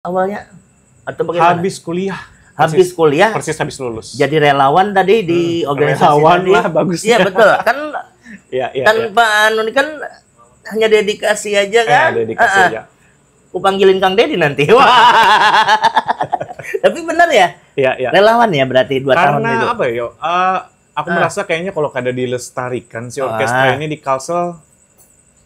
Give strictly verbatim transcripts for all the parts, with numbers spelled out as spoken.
awalnya atau bagaimana? Habis kuliah. Habis kuliah Persis habis lulus. Jadi relawan tadi di Hmm, organisasi relawan tadi. Lah bagusnya. Iya betul kan Iya, iya. tanpa anu ini kan hanya dedikasi aja Iya. kan. Eh, dedikasi Heeh. Aja. Kupanggilin Kang Dedi nanti. Wah. Tapi benar ya? Iya, iya. Relawan ya berarti dua tahun Karena itu. Apa ya? Eh, aku Ah. merasa kayaknya kalau kada dilestarikan si orkestra Ah. ini di Kalsel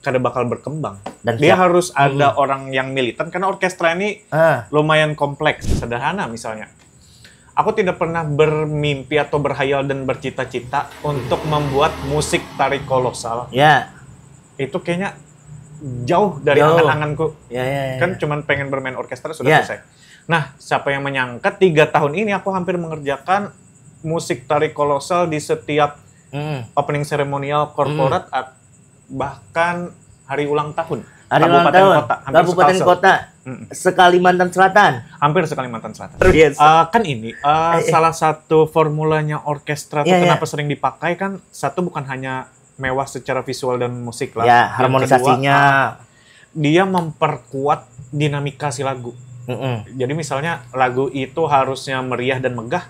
kada bakal berkembang. Dan Dia siap- harus ada orang yang militan karena orkestra ini Ah, lumayan kompleks. Sederhana misalnya. Aku tidak pernah bermimpi atau berhayal dan bercita-cita untuk membuat musik tari kolosal. ya. Itu kayaknya jauh dari Jauh. angan-anganku. Ya, ya, ya. Kan cuman pengen bermain orkestra sudah Ya. Selesai. Nah, siapa yang menyangka tiga tahun ini aku hampir mengerjakan musik tari kolosal di setiap Hmm. opening seremonial corporate at- bahkan hari ulang tahun Hari ulang kabupaten tahun kota, hampir Kabupaten sekalsel. Kota Mm-mm. se-Kalimantan Selatan. Hampir se-Kalimantan Selatan. Luar biasa. Eh, kan ini eh, Eh, eh. Salah satu formulanya orkestra tuh Iya, iya. Kenapa sering dipakai kan satu bukan hanya mewah secara visual dan musik lah. Ya, Yang harmonisasinya. kedua, dia memperkuat dinamika si lagu. Mm-mm. Jadi misalnya lagu itu harusnya meriah dan megah,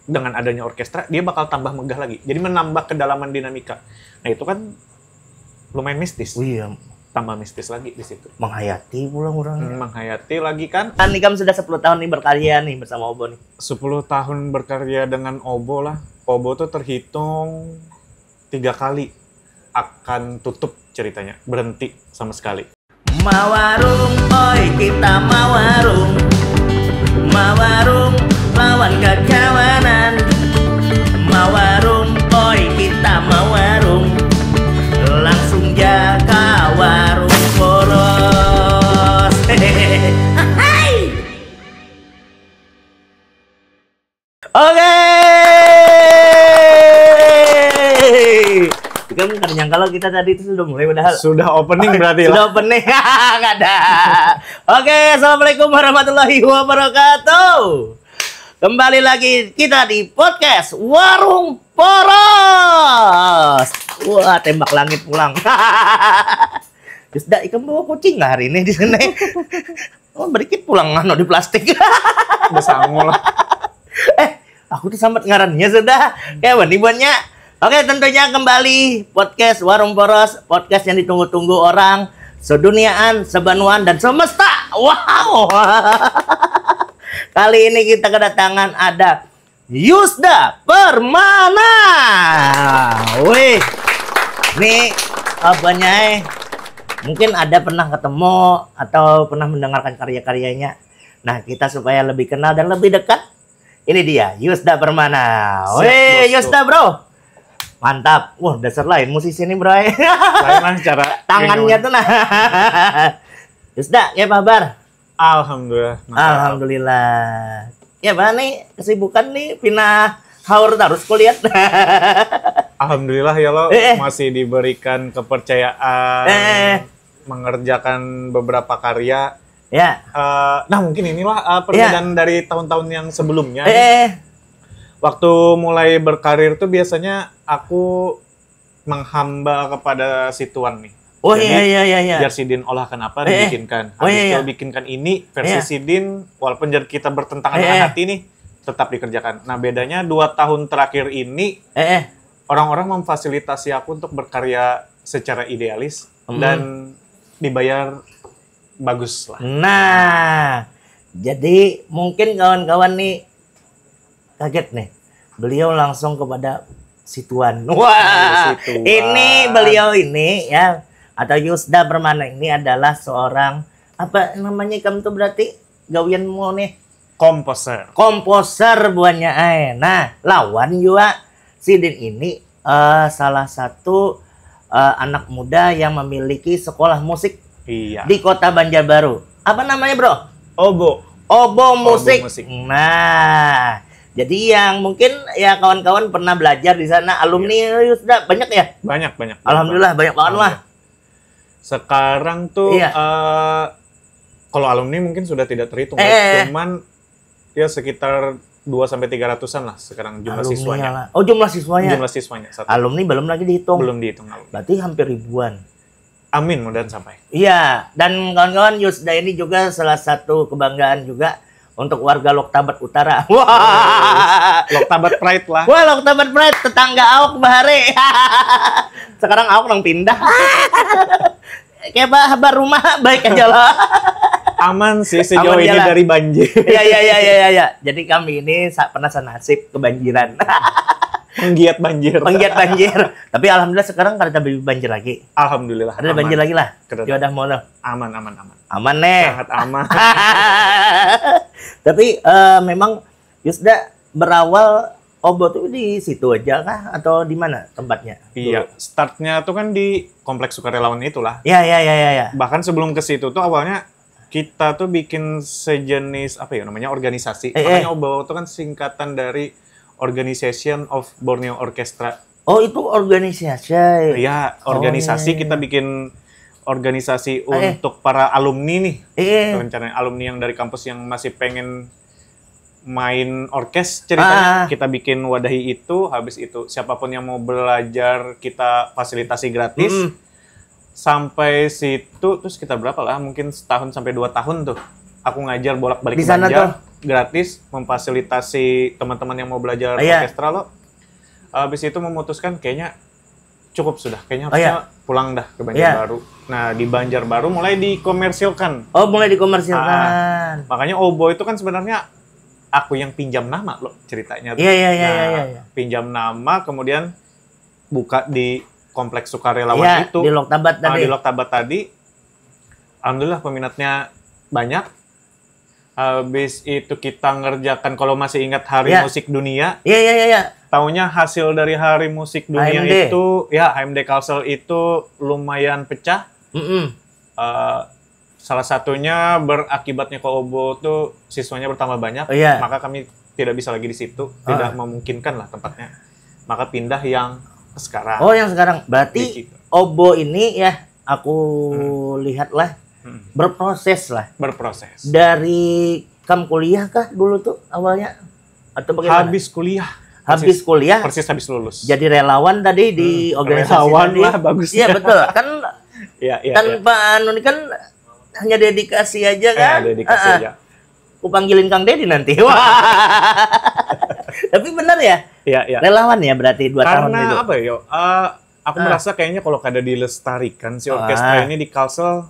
dengan adanya orkestra dia bakal tambah megah lagi. Jadi menambah kedalaman dinamika. Nah, itu kan lumayan mistis. Oh iya, Tambah mistis lagi di situ. Menghayati pulang orang. Hmm, menghayati lagi kan. Kan ikam sudah sepuluh tahun nih berkarya nih bersama Obo nih. Sepuluh tahun berkarya dengan Obo lah. Obo tuh terhitung tiga kali akan tutup ceritanya, berhenti sama sekali. Mawarung, oi kita mawarung. Mawarung lawan kakawanan. Mawarung, oi kita mawarung. Langsung ja ka warung poros. Oke. Ikam kada nyangka lo kita tadi itu sudah mulai padahal. Sudah opening berarti lah. Sudah opening. Kada. Oke, assalamualaikum warahmatullahi wabarakatuh. Kembali lagi kita di podcast Warung Poros. Wah, tembak langit pulang. Terus dah ikam bawa kucing lah hari ini di sini. Oh, berikit pulang anu di plastik. Udah sangu lah. Eh, aku tuh sambat ngarannya sudah. Kayak apa nih buatnya? Oke, tentunya kembali podcast Warung Poros, podcast yang ditunggu-tunggu orang seduniaan, sebanuan, dan semesta. Wow. Kali ini kita kedatangan ada Yusda Permana. Wih, ini apanya eh? Mungkin ada pernah ketemu atau pernah mendengarkan karya-karyanya. Nah, kita supaya lebih kenal dan lebih dekat, ini dia Yusda Permana. Siap, Wih, bosku. Yusda bro, mantap. Wah, dasar lain musisi ini bro. Lain lah cara Tangannya tuh nah. Yusda, ya kabar? Alhamdulillah. Mantap. Alhamdulillah. Ya apa nih kesibukan nih pina haur terus kulihat. Alhamdulillah ya lo Eh, eh. Masih diberikan kepercayaan Eh, eh. Mengerjakan beberapa karya. Ya. Eh, nah mungkin inilah eh, perbedaan dari tahun-tahun yang sebelumnya. Eh, eh. Waktu mulai berkarir tuh biasanya aku menghamba kepada si Tuan nih. Oh Jadi, iya iya iya iya. Jar sidin olah kenapa Eh, eh. dibikinkan. Oh, Habis iya, itu iya. Bikinkan ini versi Iya. Sidin walaupun jar kita bertentangan Eh, dengan eh. Hati nih tetap dikerjakan. Nah bedanya dua tahun terakhir ini Eh, eh. Orang-orang memfasilitasi aku untuk berkarya secara idealis Hmm. dan dibayar bagus lah. Nah, jadi mungkin kawan-kawan nih kaget nih. Beliau langsung kepada si Tuan. Wah, Si Tuan. Ini beliau ini ya atau Yusda Permana ini adalah seorang apa namanya kamu tuh berarti gawianmu nih Komposer. Komposer buannya ai. Nah, lawan juga sidin ini eh, salah satu eh, anak muda yang memiliki sekolah musik Iya. Di Kota Banjarbaru. Apa namanya, Bro? Obo. Obo Musik. Musik. Nah, jadi yang mungkin ya kawan-kawan pernah belajar di sana, alumni sudah banyak ya? Banyak banyak. Alhamdulillah banyak banget lah. Sekarang tuh Iya. eh, kalau alumni mungkin sudah tidak terhitung, Eh. cuman ya sekitar dua sampai tiga ratusan lah sekarang jumlah Alumni siswanya. Lah. Oh, jumlah siswanya. Jumlah siswanya satu. Alumni belum lagi dihitung. Belum dihitung alumni. Berarti hampir ribuan. Amin, mudahan sampai. Iya, dan kawan-kawan, Yusda ini juga salah satu kebanggaan juga untuk warga Loktabat Utara. Wah, Loktabat Pride lah. Wah, Loktabat Pride, tetangga awak bahari. Sekarang awak nang pindah. Kayak apa, habar rumah baik aja lah. Aman sih sejauh Aman ini jalan. Dari banjir. Iya, iya, iya, iya, iya. Jadi kami ini sa- pernah sanasib kebanjiran. Menggiat banjir. Penggiat banjir. Tapi alhamdulillah sekarang kada ada banjir lagi. Alhamdulillah. Ada Aman. banjir lagi lah. Kada ada. Ya udah mau dah. Aman, aman, aman. Aman nih. Sangat aman. Tapi eh, memang Yusda berawal Obo tuh di situ aja kah atau di mana tempatnya? Iya, startnya tuh kan di Kompleks Sukarelawan itulah. Ya, ya, ya, ya, ya. Bahkan sebelum ke situ tuh awalnya kita tuh bikin sejenis apa ya namanya organisasi. Eh, Makanya eh. Obo tuh kan singkatan dari Organization of Borneo Orchestra. Oh, itu organisasi. Ya, organisasi iya, kita bikin organisasi Eh. untuk para alumni nih. Eh, Rencananya alumni yang dari kampus yang masih pengen main orkes ceritanya Ah. kita bikin wadahi itu, habis itu siapapun yang mau belajar kita fasilitasi gratis. Mm-mm. Sampai situ tuh sekitar berapa lah? Mungkin setahun sampai dua tahun tuh. Aku ngajar bolak-balik Di sana Banjar, tuh. Gratis memfasilitasi teman-teman yang mau belajar Iya. Orkestra lo. Habis itu memutuskan kayaknya cukup sudah, kayaknya Oh, iya. Harusnya pulang dah ke Iya. Banjarbaru. Nah, di Banjarbaru mulai dikomersilkan. Oh, mulai dikomersilkan. Makanya Obo itu kan sebenarnya aku yang pinjam nama loh ceritanya tuh. Iya, iya, iya, Nah, iya, iya, iya. Pinjam nama, kemudian buka di Kompleks Sukarelawan Iya, itu. Di Loktabat Ah, tadi. Di Loktabat tadi. Alhamdulillah peminatnya banyak. Habis itu kita ngerjakan, kalau masih ingat, Hari Ya. Musik Dunia. Iya, iya, iya, iya. Taunya hasil dari Hari Musik Dunia H M D. Itu, ya, H M D Kalsel itu lumayan pecah. Mm-mm. Eh, salah satunya berakibatnya ke Obo tuh siswanya bertambah banyak, Oh, iya. Maka kami tidak bisa lagi di situ, Ah. Tidak memungkinkan lah tempatnya. Maka pindah yang sekarang. Oh, yang sekarang. Di Berarti situ. Obo ini ya, aku lihat lah, Hmm. berproses lah. Berproses. Dari kam kuliah kah dulu tuh awalnya? Atau bagaimana? Habis kuliah. Habis kuliah, Persis habis lulus. Jadi relawan tadi di Hmm, organisasi relawan tadi. Lah bagusnya. Iya, betul. Kan Iya, iya. Tanpa iya. Anu kan hanya dedikasi aja kan. Eh, dedikasi Ah, aja. Aku panggilin Kang Dedi nanti. Wah. Tapi benar ya? Iya, iya. Relawan ya berarti dua tahun itu. Karena apa ya? Uh, aku Ah. merasa kayaknya kalau kada dilestarikan si orkestra Ah. Ini di Kalsel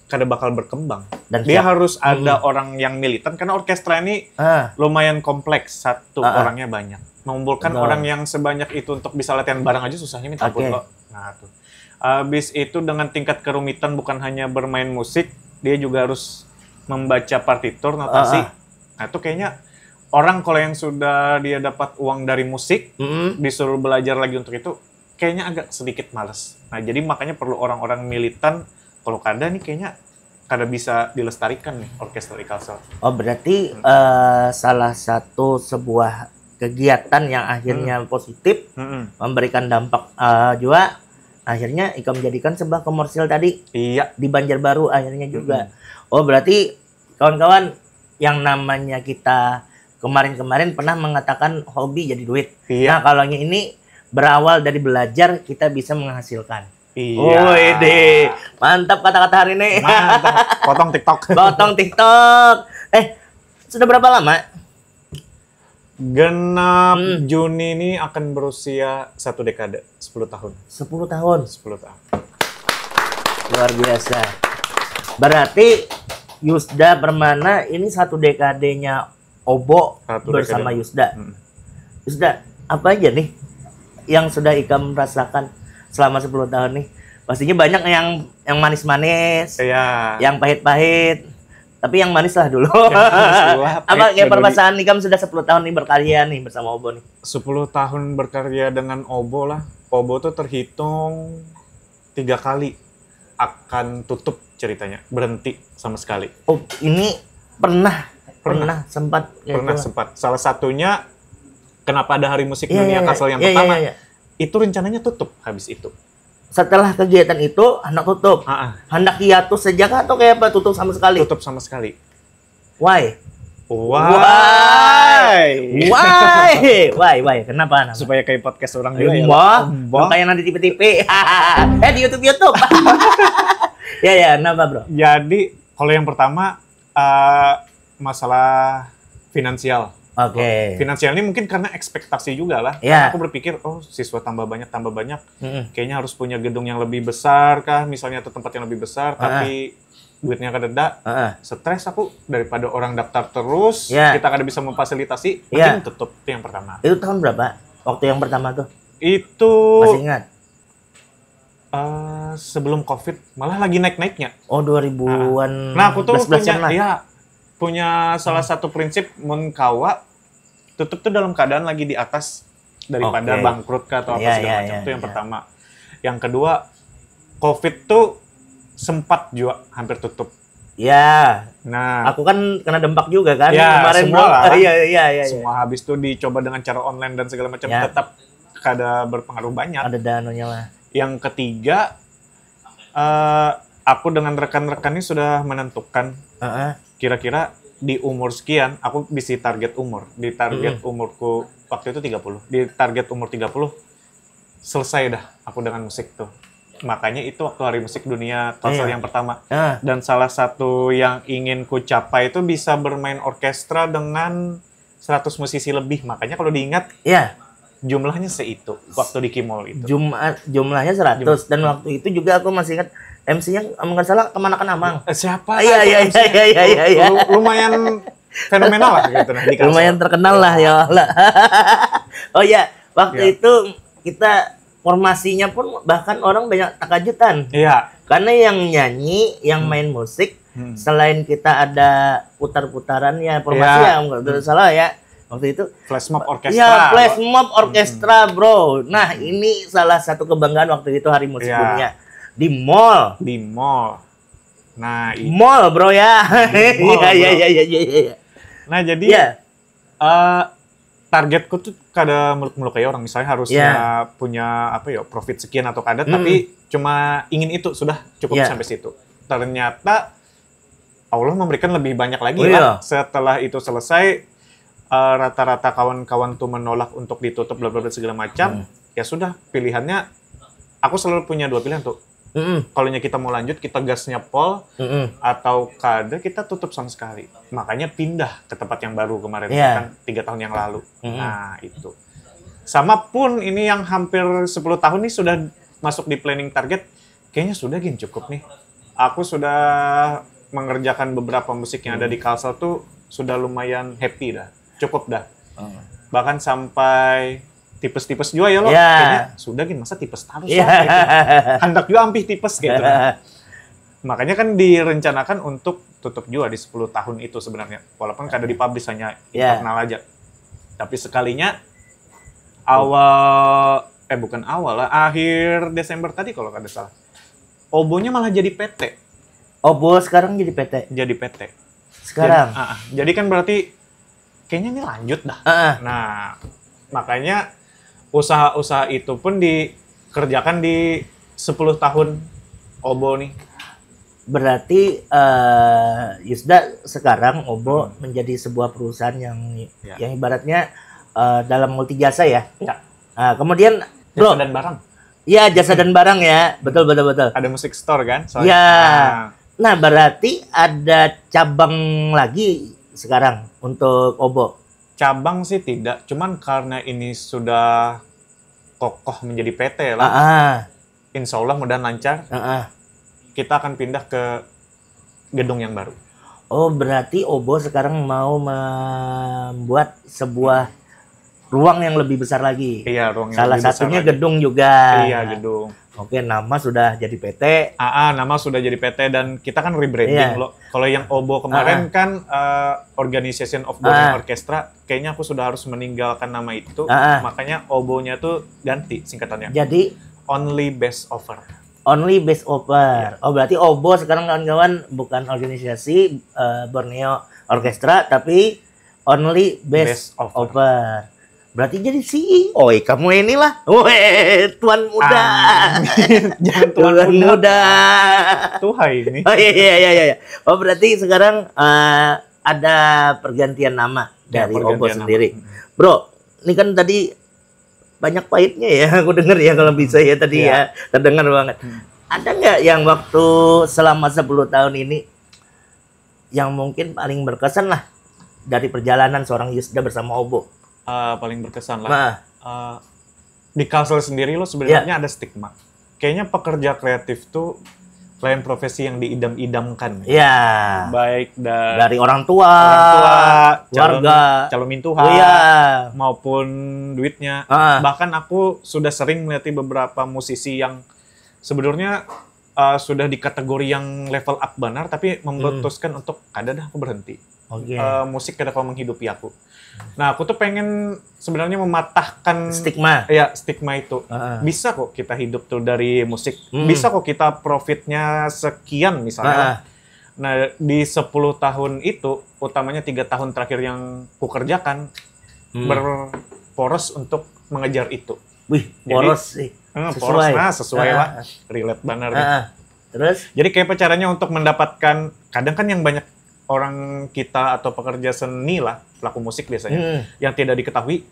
kada bakal berkembang. Dan Dia siap- harus ada Hmm. orang yang militan karena orkestra ini Ah. Lumayan kompleks, satu Ah, ah. Orangnya banyak. Mengumpulkan Betul. Orang yang sebanyak itu untuk bisa latihan bareng aja susahnya minta ampun Oke. Loh. Nah, tuh. Habis itu dengan tingkat kerumitan bukan hanya bermain musik, dia juga harus membaca partitur, notasi. Ah, ah. Nah, itu kayaknya orang kalau yang sudah dia dapat uang dari musik, Mm-mm. Disuruh belajar lagi untuk itu, kayaknya agak sedikit males. Nah, jadi makanya perlu orang-orang militan. Kalau kada nih kayaknya kada bisa dilestarikan nih orkestra di Kalsel. Oh, berarti eh, salah satu sebuah kegiatan yang akhirnya Hmm. Positif, Mm-mm. Memberikan dampak eh, juga, akhirnya ikam jadikan sebuah komersil tadi. Iya. Di Banjarbaru akhirnya juga. Mm-mm. Oh, berarti kawan-kawan, yang namanya kita kemarin-kemarin pernah mengatakan hobi jadi duit. Iya. Nah, kalau yang ini berawal dari belajar kita bisa menghasilkan. Iya. Woi deh, mantap kata-kata hari ini. Mantap. Potong TikTok. Potong TikTok. Eh, sudah berapa lama? Genap Hmm. Juni ini akan berusia satu dekade, sepuluh tahun. Sepuluh tahun. Sepuluh tahun. Luar biasa. Berarti Yusda Permana ini satu dekadenya Obo Satu bersama dekade. Yusda. Hmm. Yusda, apa aja nih yang sudah ikam rasakan selama sepuluh tahun nih? Pastinya banyak yang yang manis-manis, Iya. yang pahit-pahit. Tapi yang manis lah dulu. Yang manis dulu lah, Apa pahit kayak dulu. Perasaan ikam sudah sepuluh tahun nih berkarya nih bersama Obo nih? Sepuluh tahun berkarya dengan Obo lah. Obo tuh terhitung tiga kali akan tutup ceritanya, berhenti sama sekali. Oh, ini pernah Pernah. pernah, sempat kayak Pernah gitu. Sempat. Salah satunya kenapa ada Hari Musik Iya, Dunia iya, Kalsel iya. Yang Iya, pertama. iya, iya. Itu rencananya tutup habis itu. Setelah kegiatan itu, hendak tutup. Ah, ah. Hendak hiatus saja kah atau kayak apa, tutup sama sekali? Tutup sama sekali. Why? Wah. Why? Hai. Wai, wai, wai. Kenapa? Kenapa? Supaya kayak podcast orang juga ya. Mbah, Mbah. Kayak nanti di T V T V. Eh, di YouTube, YouTube. Ya, ya, kenapa, Bro? Jadi kalau yang pertama eh, masalah finansial. Oke. Finansial ini mungkin karena ekspektasi juga lah. Ya. Karena aku berpikir, oh, siswa tambah banyak, tambah banyak, Mm-mm. kayaknya harus punya gedung yang lebih besar kah, misalnya, atau tempat yang lebih besar, Ah. Tapi duitnya kadada. Heeh. Stres aku daripada orang daftar terus, Ya. kita kada bisa memfasilitasi, Ya. mending tutup, itu yang pertama. Itu tahun berapa? Waktu yang pertama tuh? Itu Masih ingat? eh, sebelum covid, malah lagi naik-naiknya. Oh, dua ribuan. Nah, aku tuh belas-belasan punya, lah. Ya, punya salah satu prinsip, mun kawa tutup tuh dalam keadaan lagi di atas daripada Oke. Bangkrut kah atau apa Iya, segala iya, macam. iya, Itu yang iya. Pertama. Yang kedua, covid tuh sempat juga hampir tutup. Ya, Nah, aku kan kena dampak juga kan Ya, kemarin, semua Bro. lah, kan? Iya, iya, iya, iya. Semua habis tuh dicoba dengan cara online dan segala macam, Ya. Tetap kada berpengaruh banyak. Ada danunya lah. Yang ketiga, eh, aku dengan rekan-rekan ini sudah menentukan Heeh. kira-kira di umur sekian aku bisa target umur. Di target umurku waktu itu tiga puluh. Di target umur tiga puluh selesai dah aku dengan musik tuh. Makanya itu waktu Hari Musik Dunia Kalsel Iya. Yang pertama. Ah. Dan salah satu yang ingin ku capai itu bisa bermain orkestra dengan seratus musisi lebih. Makanya kalau diingat, Ya, jumlahnya seitu waktu di Kimol itu. Jumat jumlahnya seratus dan waktu itu juga aku masih ingat M C-nya, kalau nggak salah, kemanakan Amang. Eh, siapa? Iya, itu iya, M C-nya? iya, iya, iya, iya. Lu- lumayan fenomenal lah gitu, nah, di Kalsel. Lumayan terkenal lah ya lah. Oh ya, waktu Ya. itu kita formasinya pun bahkan orang banyak takajutan. Iya. Karena yang nyanyi, yang main musik, Hmm. selain kita ada putar-putarannya, formasi Ya. ya, nggak ada salah ya. Waktu itu Flash mob orkestra. Ya, flash mob orkestra, Bro. Nah, ini salah satu kebanggaan waktu itu Hari Musik Ya. Dunia di mall. Di mall. Nah, i- Mall, Bro, ya. Mall, Iya, iya, Bro. Iya, iya, iya, iya. Nah, jadi Iya. eh, targetku tuh kada muluk-muluk kayak orang, misalnya harusnya Ya. punya apa ya, profit sekian atau kada, Mm-mm. Tapi cuma ingin itu sudah cukup Ya. Sampai situ. Ternyata Allah memberikan lebih banyak lagi Oh, lah. Iya. Setelah itu selesai, eh, rata-rata kawan-kawan tuh menolak untuk ditutup, bla bla bla segala macam. Hmm. Ya sudah, pilihannya aku selalu punya dua pilihan tuh. Mm-mm, Kalau kita mau lanjut, kita gasnya pol, mm-mm. Atau kada, kita tutup sama sekali. Makanya pindah ke tempat yang baru kemarin, Iya. Kan tiga tahun yang lalu. Mm-mm. Nah, itu. Sama pun ini yang hampir sepuluh tahun nih sudah masuk di planning target. Kayaknya sudah gin, cukup nih. Aku sudah mengerjakan beberapa musik yang ada di Kalsel tuh sudah lumayan happy dah. Cukup dah. Hmm. Bahkan sampai tipes-tipes juga ya lo. Ya. Kayaknya sudah gin, masa tipes terus Ya. lah, gitu. Handak juga ampih tipes gitu. Nah. Makanya kan direncanakan untuk tutup juga di sepuluh tahun itu sebenarnya. Walaupun kada dipublish, hanya Ya. internal aja. Tapi sekalinya awal, eh bukan awal lah, akhir Desember tadi kalau kada salah. Obonya malah jadi P T. Obo sekarang jadi P T. Jadi P T. Sekarang. Jadi, ah, ah. Jadi kan berarti kayaknya ini lanjut dah. Ah, ah. Nah, makanya usaha-usaha itu pun dikerjakan di sepuluh tahun Obo nih. Berarti eh, Yusda sekarang Obo menjadi sebuah perusahaan yang Ya. yang ibaratnya eh, dalam multi jasa ya. Ya. Nah, kemudian, Bro, Jasa dan barang. Ya, jasa dan barang ya. Betul, betul, betul. Ada musik store kan? Soalnya. Ya. Nah, Nah, berarti ada cabang lagi sekarang untuk Obo. Cabang sih tidak, cuman karena ini sudah kokoh menjadi P T lah. Ah, ah, Insya Allah mudahan lancar. ah, ah. Kita akan pindah ke gedung yang baru. Oh, berarti Obo sekarang mau membuat sebuah ruang yang lebih besar lagi. Iya, ruang yang Salah lebih besar satunya lagi. Gedung juga. Iya, gedung. Oke, nama sudah jadi P T. A A, nama sudah jadi P T dan kita kan rebranding Iya. Loh. Kalau yang Obo kemarin Ah. kan eh, Organization of Borneo Ah. Orchestra, kayaknya aku sudah harus meninggalkan nama itu. Ah, ah. Makanya Obonya tuh ganti singkatannya. Jadi Only Best Offer. Only Best Offer. Iya. Oh, berarti Obo sekarang, kawan-kawan, bukan organisasi eh, Borneo Orchestra, tapi Only Best, Best Offer. Offer. Berarti jadi C E O kamu inilah. Weh, tuan muda. Amin. Jangan tuan Tuan muda. Muda. Tuh hai ini. Oh, iya, iya, iya, iya. Oh, berarti sekarang eh, ada pergantian nama ya, dari Obo sendiri. Nama. Bro, ini kan tadi banyak pahitnya ya, aku dengar ya kalau bisa ya tadi ya, ya terdengar banget. Hmm. Ada nggak yang waktu selama sepuluh tahun ini yang mungkin paling berkesan lah dari perjalanan seorang Yusda bersama Obo? Uh, paling berkesan lah. Nah. Uh, di Kalsel sendiri lo sebenarnya ya. Ada stigma. Kayaknya pekerja kreatif tuh lain profesi yang diidam-idamkan. Iya. Baik da dari orang tua, orang tua calon, warga, calon mintuha, iya. Maupun duitnya. Ah. Bahkan aku sudah sering melihat beberapa musisi yang sebenarnya uh, sudah di kategori yang level up benar, tapi memutuskan hmm. Untuk kada dah aku berhenti. Okay. Uh, eh, musik kada kalau menghidupi aku. Nah, aku tuh pengen sebenarnya mematahkan stigma. Ya, stigma itu. Uh-uh. Bisa kok kita hidup tuh dari musik. Hmm. Bisa kok kita profitnya sekian misalnya. Uh-uh. Nah, di sepuluh tahun itu, utamanya tiga tahun terakhir yang kukerjakan, hmm. Berporos untuk mengejar itu. Wih, poros sih. Hmm, sesuai. Poros, nah, sesuai uh-uh. Lah. Relate banget. Uh-uh. Terus? Jadi kayak apa caranya untuk mendapatkan, kadang kan yang banyak orang kita atau pekerja seni lah, pelaku musik biasanya, hmm. Yang tidak diketahui,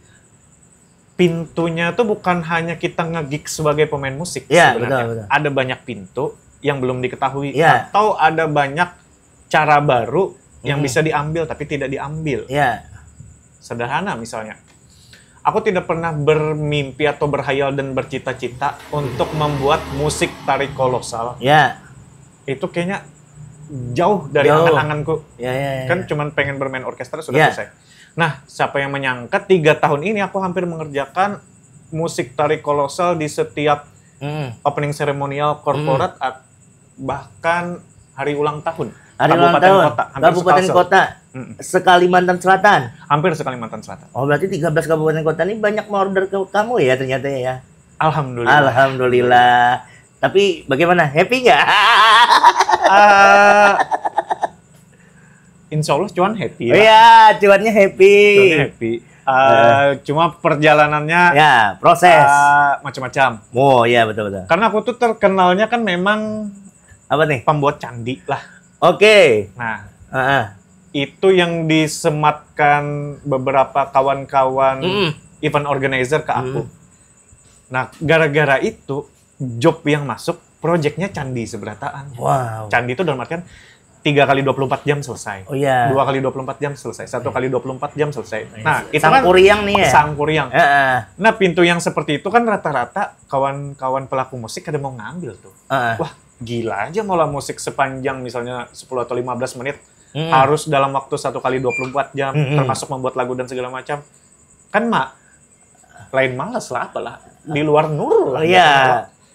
pintunya tuh bukan hanya kita ngegig sebagai pemain musik ya, sebenarnya. Betul, betul. Ada banyak pintu yang belum diketahui ya. Atau ada banyak cara baru yang hmm. Bisa diambil tapi tidak diambil. Ya. Sederhana misalnya. Aku tidak pernah bermimpi atau berhayal dan bercita-cita untuk membuat musik tari kolosal. Ya. Itu kayaknya jauh dari jauh. Angan-anganku. Ya, ya, ya. Kan cuman pengen bermain orkestra sudah ya. Selesai. Nah, siapa yang menyangka tiga tahun ini aku hampir mengerjakan musik tari kolosal di setiap hmm. Opening seremonial korporat hmm. Bahkan hari ulang tahun. Hari ulang tahun. Kota, Kabupaten Kota. Hmm. Se-Kalimantan Selatan. Hampir se-Kalimantan Selatan. Oh, berarti tiga belas kabupaten kota ini banyak mau order ke kamu ya ternyata ya. Alhamdulillah. Alhamdulillah. Tapi bagaimana? Happy nggak? Uh, insya Allah cuan happy. Iya, cuannya happy. Cuannya happy. Uh, uh. Cuma perjalanannya ya proses uh, macam-macam. Oh iya betul betul. Karena aku tuh terkenalnya kan memang apa nih? Pembuat candi lah. Oke. Okay. Nah, uh-uh. Itu yang disematkan beberapa kawan-kawan mm. Event organizer ke aku. Mm. Nah, gara-gara itu job yang masuk projectnya candi seberataan. Wow. Candi itu dalam artian tiga kali dua puluh empat jam selesai. Oh iya. Dua kali dua puluh empat jam selesai. Satu kali dua puluh empat jam selesai. Nah, itu kan sangkuriang nih ya. Sangkuriang. Heeh. Nah, pintu yang seperti itu kan rata-rata kawan-kawan pelaku musik kada mau ngambil tuh. Heeh. Wah, gila aja malah musik sepanjang misalnya sepuluh atau lima belas menit hmm. Harus dalam waktu satu kali dua puluh empat jam hmm. Termasuk membuat lagu dan segala macam. Kan mak lain malas lah apalah di luar nur lah. Iya.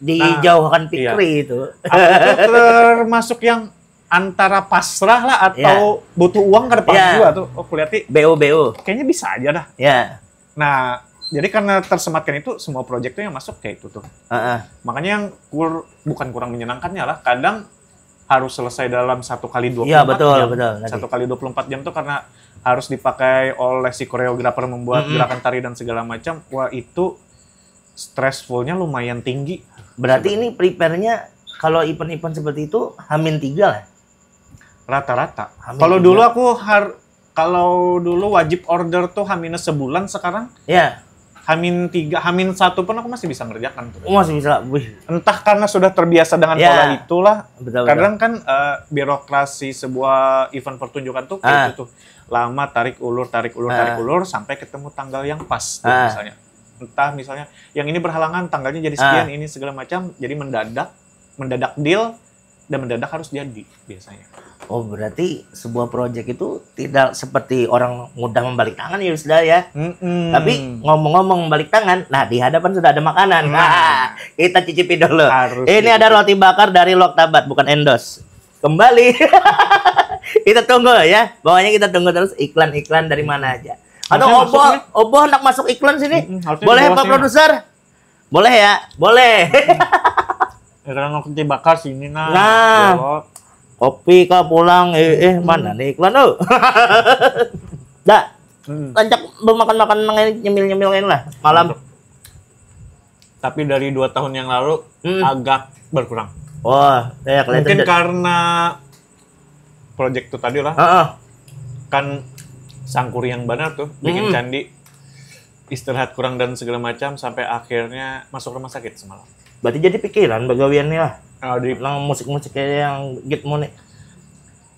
Dijauhkan nah, pikri iya. Itu. Aku tuh termasuk yang antara pasrah lah atau ya. Butuh uang ke depan ya. Juga tuh. Oh, kulihat B O B O. Kayaknya bisa aja dah. Ya. Nah, jadi karena tersematkan itu semua project tuh yang masuk kayak itu tuh. Uh-uh. Makanya yang kur, bukan kurang menyenangkannya lah, kadang harus selesai dalam satu kali dua puluh empat ya, betul, jam. Betul, satu kali dua puluh empat jam tuh karena harus dipakai oleh si koreografer membuat mm-hmm. Gerakan tari dan segala macam. Wah, itu stressfulnya lumayan tinggi. Berarti sebenarnya. Ini prepare-nya kalau event-event seperti itu hamin tiga lah. Rata-rata. Kalau dulu aku har kalau dulu wajib order tuh hamin sebulan, sekarang ya. Hamin tiga, hamin satu pun aku masih bisa ngerjakan tuh. Oh, masih bisa, wih. Entah karena sudah terbiasa dengan ya. Pola itulah. Betul, kadang betul. Kan uh, birokrasi sebuah event pertunjukan tuh kayak ah. Itu tuh lama tarik ulur, tarik ulur, ah. Tarik ulur sampai ketemu tanggal yang pas tuh ah. Misalnya. Entah misalnya yang ini berhalangan tanggalnya jadi sekian ah. Ini segala macam, jadi mendadak, mendadak deal dan mendadak harus jadi biasanya. Oh, berarti sebuah project itu tidak seperti orang mudah membalik tangan ya sudah ya. Mm-mm. Tapi ngomong-ngomong membalik tangan, nah di hadapan sudah ada makanan. Nah, kita cicipi dulu. Harus ini gitu. Ada roti bakar dari Loktabat, bukan endos. Kembali. Kita tunggu ya. Pokoknya kita tunggu terus iklan-iklan dari mana aja. Atau oboh, oboh nak masuk iklan sini. Mm-mm, boleh Pak Produser? Boleh ya? Boleh. Ya, kalau roti bakar sini nah. Nah. Kopi kah pulang eh, eh mana nih iklan oh. Dah. Hmm. Tancak bemakan-makan nang ini nyemil-nyemil ini lah malam. Tapi dari dua tahun yang lalu hmm. Agak berkurang. Wah, ya, mungkin karena project itu tadi lah. Uh-uh. Kan sangkuriang banar tuh bikin Hmm. candi, istirahat kurang dan segala macam sampai akhirnya masuk rumah sakit semalam. Berarti jadi pikiran bagawian nih lah. Kalau di Nang musik-musik kayak yang gitmu nih.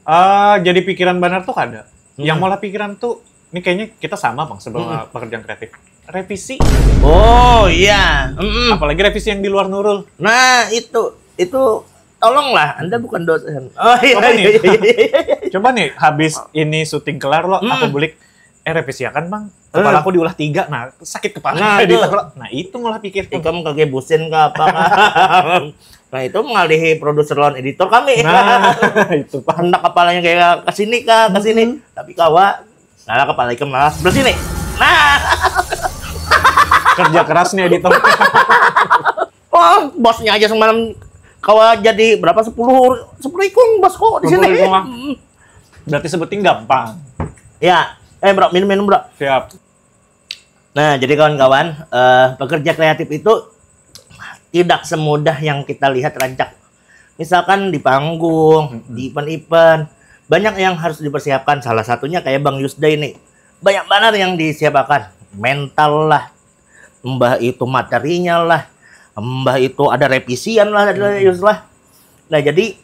Ah, jadi pikiran banar tuh kada. Yang Hmm. malah pikiran tuh, ini kayaknya kita sama bang sebelum pekerjaan kreatif. Revisi. Oh iya. Mm-mm. Apalagi revisi yang di luar Nurul. Nah itu itu tolonglah, Anda bukan dosen. Oh iya. Apa nih? Iya, iya. Coba nih, habis ini syuting kelar lo, Hmm. aku bulik, eh revisi akan bang. Kepala Eh. aku diulah tiga, nah sakit kepala. Nah, Di itu. kepala. Nah itu malah pikir. Ikam kage busin ke apa kan? Nah itu mengalihi produser lawan editor kami. Nah itu pak. Hendak kepalanya kayak ke sini kah, ke sini. Tapi kawa, nah kepala ikam malah sebelah sini. Nah, Kerja keras nih editor. Oh bosnya aja semalam kawa jadi berapa, sepuluh sepuluh ikung bosku di sini. Sepuluh ikung, ah. Mm. Berarti sebuting gampang. Ya, eh bro, minum-minum bro. Siap. Nah, jadi kawan-kawan, eh, pekerja kreatif itu tidak semudah yang kita lihat, rancak. Misalkan di panggung, Mm-mm. di event-event, banyak yang harus dipersiapkan. Salah satunya kayak Bang Yusda ini. Banyak banget yang disiapkan. Mental lah, mbah itu materinya lah, mbah itu ada revisian lah, ada Mm-mm. Yus lah. Nah, jadi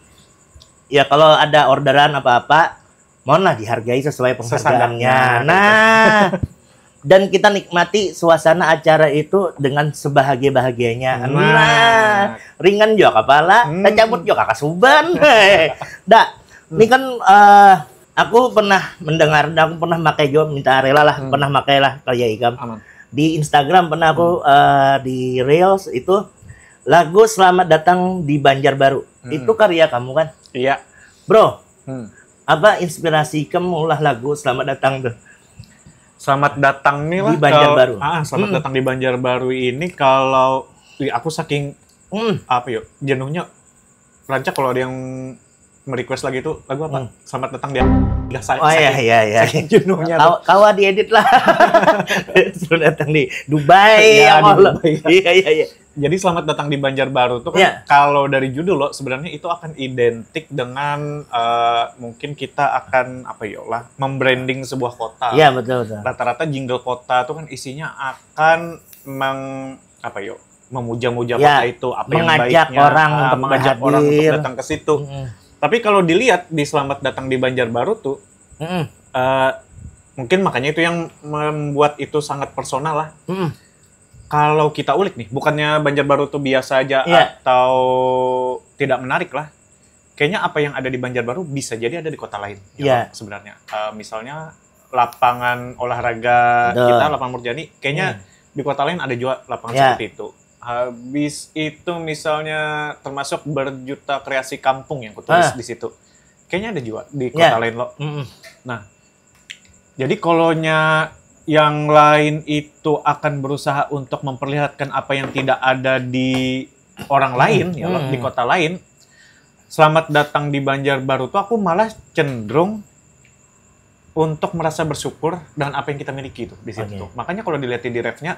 ya kalau ada orderan apa-apa, mohonlah dihargai sesuai penghargaannya. Sesadarnya, Nah, dan kita nikmati suasana acara itu dengan sebahagia-bahagianya. Nah. Nah, ringan juga kepala, Hmm. tercabut juga kasuban. Dak, ini kan eh, aku pernah mendengar, aku pernah pakai juga, minta rela lah, Hmm. pernah pakai lah karya ikam. Aman. Di Instagram pernah aku eh, di Reels itu lagu Selamat Datang di Banjarbaru. Hmm. Itu karya kamu kan? Iya. Bro, Hmm. apa inspirasi kamu ulah lagu Selamat Datang tuh? Selamat datang nih lah. Di Banjarbaru. Kalau- ah, selamat Hmm. datang di Banjarbaru ini kalau, wih, aku saking Hmm. apa yuk, jenuhnya, rancak kalau ada yang merequest lagi itu lagu apa? Hmm. Selamat datang di. Udah saya. Oh iya saking- iya iya. Saking jenuhnya tuh. Kawa, kawa diedit lah. Selamat datang di Dubai Iya, ya di Allah. Dubai. Iya iya iya. Jadi selamat datang di Banjarbaru tuh kan Iya. Kalau dari judul lo sebenarnya itu akan identik dengan eh, mungkin kita akan apa ya lah membranding sebuah kota. Iya betul betul. Rata-rata jingle kota tuh kan isinya akan meng apa yo memuja-muja Ya, kota itu apa yang mengajak baiknya, orang ah, untuk mengajak orang untuk hadir. Datang ke situ. Mm-mm. Tapi kalau dilihat di Selamat Datang di Banjarbaru tuh Mm-mm. eh, mungkin makanya itu yang membuat itu sangat personal lah. Mm-mm. Kalau kita ulik nih, bukannya Banjarbaru tuh biasa aja Iya. atau tidak menarik lah. Kayaknya apa yang ada di Banjarbaru bisa jadi ada di kota lain. Iya. Sebenarnya, Eh, misalnya lapangan olahraga Betul. kita, lapangan Murjani, kayaknya Hmm. di kota lain ada juga lapangan Iya. seperti itu. Habis itu misalnya termasuk berjuta kreasi kampung yang kutulis Ah. di situ. Kayaknya ada juga di Iya. kota lain lo. Mm-mm. Nah, jadi kolonya yang lain itu akan berusaha untuk memperlihatkan apa yang tidak ada di orang lain, ya, Hmm. di kota lain. Selamat datang di Banjarbaru tuh aku malah cenderung untuk merasa bersyukur dengan apa yang kita miliki tuh di situ Oke. Tuh. Makanya kalau dilihat di refnya,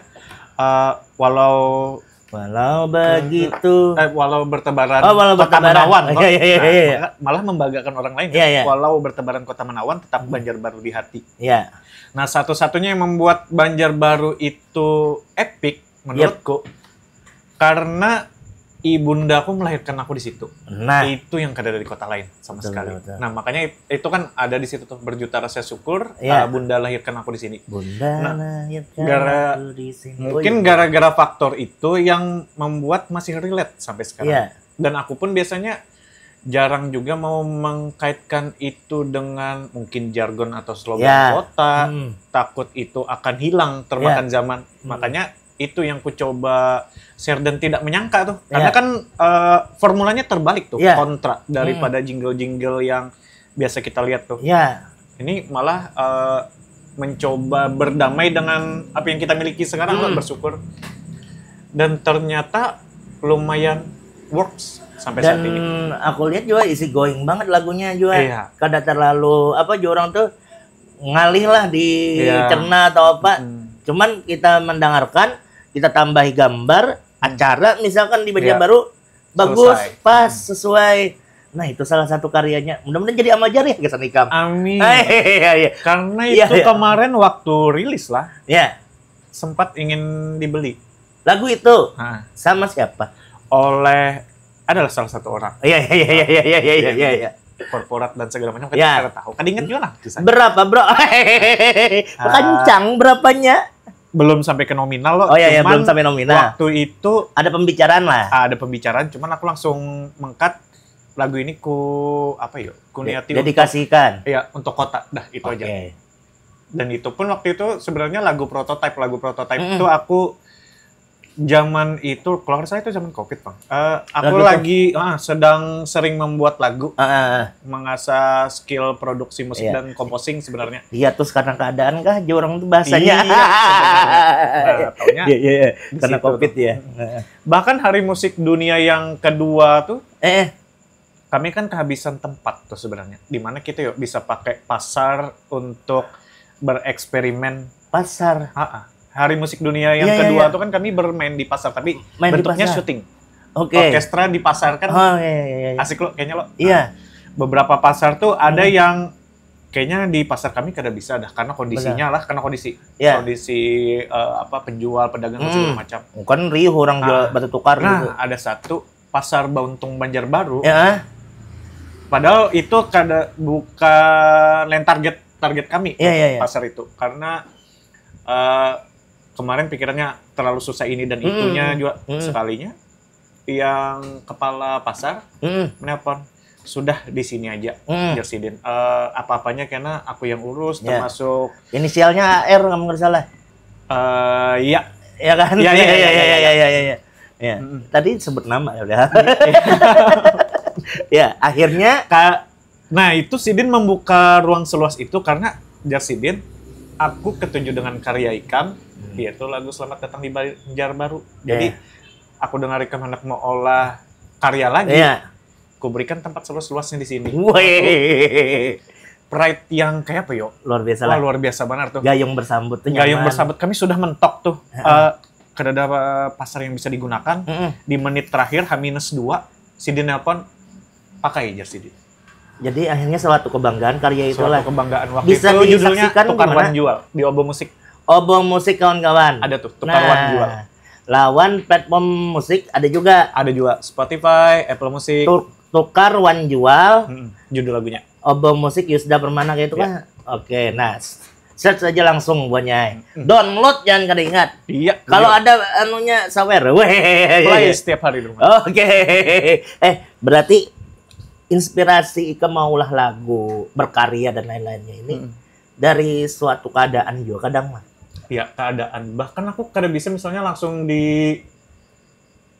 eh, walau Walau begitu. Eh, walau bertebaran Oh, walau kota bertebaran. Menawan, Iya, toh. iya, iya, Nah, iya. maka malah membanggakan orang lain. Iya, iya. Walau bertebaran kota Menawan, tetap Banjarbaru di hati. Ya. Nah, satu-satunya yang membuat Banjarbaru itu epic menurutku karena ibundaku melahirkan aku di situ. Nah. Itu yang kada ada di kota lain sama Betul, sekali. Betul, betul. Nah, makanya it- itu kan ada di situ tuh berjuta rasa syukur, Iya. uh, bunda lahirkan aku di sini. Bunda Nah, lahirkan gara- aku di sini. Mungkin Oh, iya. Gara-gara faktor itu yang membuat masih relate sampai sekarang. Iya. Dan aku pun biasanya jarang juga mau mengkaitkan itu dengan mungkin jargon atau slogan Ya. kota. Hmm. Takut itu akan hilang termakan Ya. Zaman. Hmm. Makanya itu yang ku coba share dan tidak menyangka tuh. Karena Ya. Kan uh, formulanya terbalik tuh, Ya. Kontra daripada jingle-jingle yang biasa kita lihat tuh. Ya. Ini malah uh, mencoba berdamai dengan apa yang kita miliki sekarang, Hmm. Bersyukur. Dan ternyata lumayan works sampai Dan saat ini. Aku lihat juga easy going banget lagunya juga. Iya. Kada terlalu apa juga orang tuh ngalih lah di Iya. Cerna atau apa. Hmm. Cuman kita mendengarkan, kita tambahi gambar acara misalkan di Banjarbaru bagus, Selesai. Pas, sesuai. Nah, itu salah satu karyanya. Mudah-mudahan jadi amal jariah gasan ikam. Amin. Iya, iya. Karena Iya, itu iya. Kemarin waktu rilis lah, Ya, sempat ingin dibeli. Lagu itu Nah, sama siapa? Oleh adalah salah satu orang, Iya, iya, iya, iya, iya, iya, iya, iya, iya. Korporat dan segala macam, Ya. Kita tahu. Kada ingat juga lah kisahnya. Berapa, bro? Kencang berapanya? Belum sampai ke nominal loh. Oh, iya, iya, Cuman belum sampai nominal. Waktu itu Ada pembicaraan lah. Ada pembicaraan, cuman aku langsung mengkat lagu ini ku apa yuk? Ku niati Dedikasikan. Untuk, ya, untuk kota, dah itu Oke. Aja. Dan itu pun waktu itu sebenarnya lagu prototipe, lagu prototipe Mm-mm. Itu aku zaman itu, kalau nggak salah itu zaman covid, Bang. Eh, aku Lagu tuh. Lagi ah, sedang sering membuat lagu, Ah, ah, ah. Mengasah skill produksi musik Iya. Dan composing sebenarnya. Iya, terus karena keadaan kah, aja orang tuh bahasanya. Iya, sebenarnya. Nah, taunya Iya, iya, iya. di Karena situ covid tuh. Ya. Bahkan Hari Musik Dunia yang kedua tuh, Eh, kami kan kehabisan tempat tuh sebenarnya. Di mana kita yuk bisa pakai pasar untuk bereksperimen. Pasar. Ha-ha. Hari Musik Dunia yang Iya, iya, kedua iya. Tuh kan kami bermain di pasar, tapi Main di bentuknya pasar. Syuting. Oke. Orkestra di pasar kan. Oh, iya, iya, iya. Asik lo kayaknya lo. Iya. Beberapa pasar tuh ada Hmm. Yang kayaknya di pasar kami kada bisa dah karena kondisinya lah, karena kondisi Iya. Kondisi eh, apa, penjual, pedagang dan Hmm. Segala macam. Bukan riuh orang jual Ah. Batu Tukar Nah, Gitu. Ada satu pasar Bauntung Banjarbaru. Ya. Padahal itu kada bukan yang target target kami Iya, iya, iya. Pasar itu karena eh, kemarin pikirannya terlalu susah ini dan Mm-mm. Itunya juga Mm-mm. Sekalinya yang kepala pasar Mm-mm. Menelpon, sudah di sini aja Mm-mm. Jer Sidin. Eh, apa-apanya kena aku yang urus Ya. Termasuk Inisialnya A R kalau nggak salah. Eh, ya. Ya kan? Ya, ya, ya, ya, ya, ya, ya. ya, ya, ya. Ya. Mm-mm. Tadi sebut nama ya udah. Ya, akhirnya Ka- nah, itu Sidin membuka ruang seluas itu karena Jer Sidin, aku ketuju dengan karya ikam, yaitu lagu Selamat Datang di Banjarbaru. Jadi, Ya. Aku dengar ikam hendak mengolah karya lagi. Iya. Ku berikan tempat seluas-luasnya di sini. Wih. Pride yang kayak apa yo? Luar biasa Wah, lah. Luar biasa benar tuh. Gayung bersambut tuh Gayung nyaman. Bersambut kami sudah mentok tuh. Heeh. Eh, kada ada pasar yang bisa digunakan. Mm-mm. Di menit terakhir H minus dua, Sidin nelpon, pakai Jer Sidin. Jadi akhirnya suatu kebanggaan karya itulah. Suatu kebanggaan waktu Bisa itu judulnya disaksikan Tukar di mana? Wan Jual di Obo Musik. Obo Musik kawan-kawan. Ada tuh, Tukar Wan Jual. Lawan platform musik ada juga. Ada juga Spotify, Apple Music. Tu- Tukar Wan Jual. Mm-mm, judul lagunya. Obo Musik Yusda Permana kayak itu Ya. Kah? Oke, nah search aja langsung buatnya. Hmm. Download jangan kada ingat. Iya. Kalau iya. Ada anunya sawer. Weh. Play setiap hari di rumah. Oke. Eh, berarti inspirasi Ika maulah lagu, berkarya dan lain-lainnya ini Mm-mm. Dari suatu keadaan juga kadang mah. Ya, keadaan. Bahkan aku kada bisa misalnya langsung di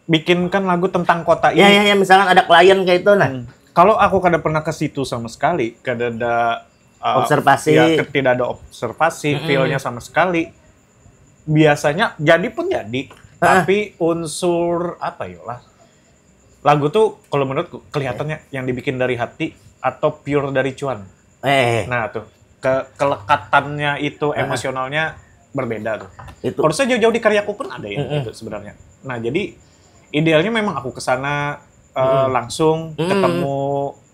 bikinkan lagu tentang kota ini. Ya, ya, ya, misalkan ada klien kayak itu nah. Hmm. Kalau aku kada pernah ke situ sama sekali, kada ada uh, Observasi. Ya, ke- tidak ada observasi, Mm-mm. Feel-nya sama sekali. Biasanya jadi pun jadi, Ah. Tapi unsur apa yo lah? Lagu tuh kalau menurutku kelihatannya yang dibikin dari hati atau pure dari cuan. Eh, Nah, tuh ke kelekatannya itu Ah. Emosionalnya berbeda tuh. Itu. Harusnya jauh-jauh di karyaku pun ada ya Mm-mm. Itu sebenarnya. Nah, jadi idealnya memang aku ke sana eh, Mm-mm. langsung Mm-mm. Ketemu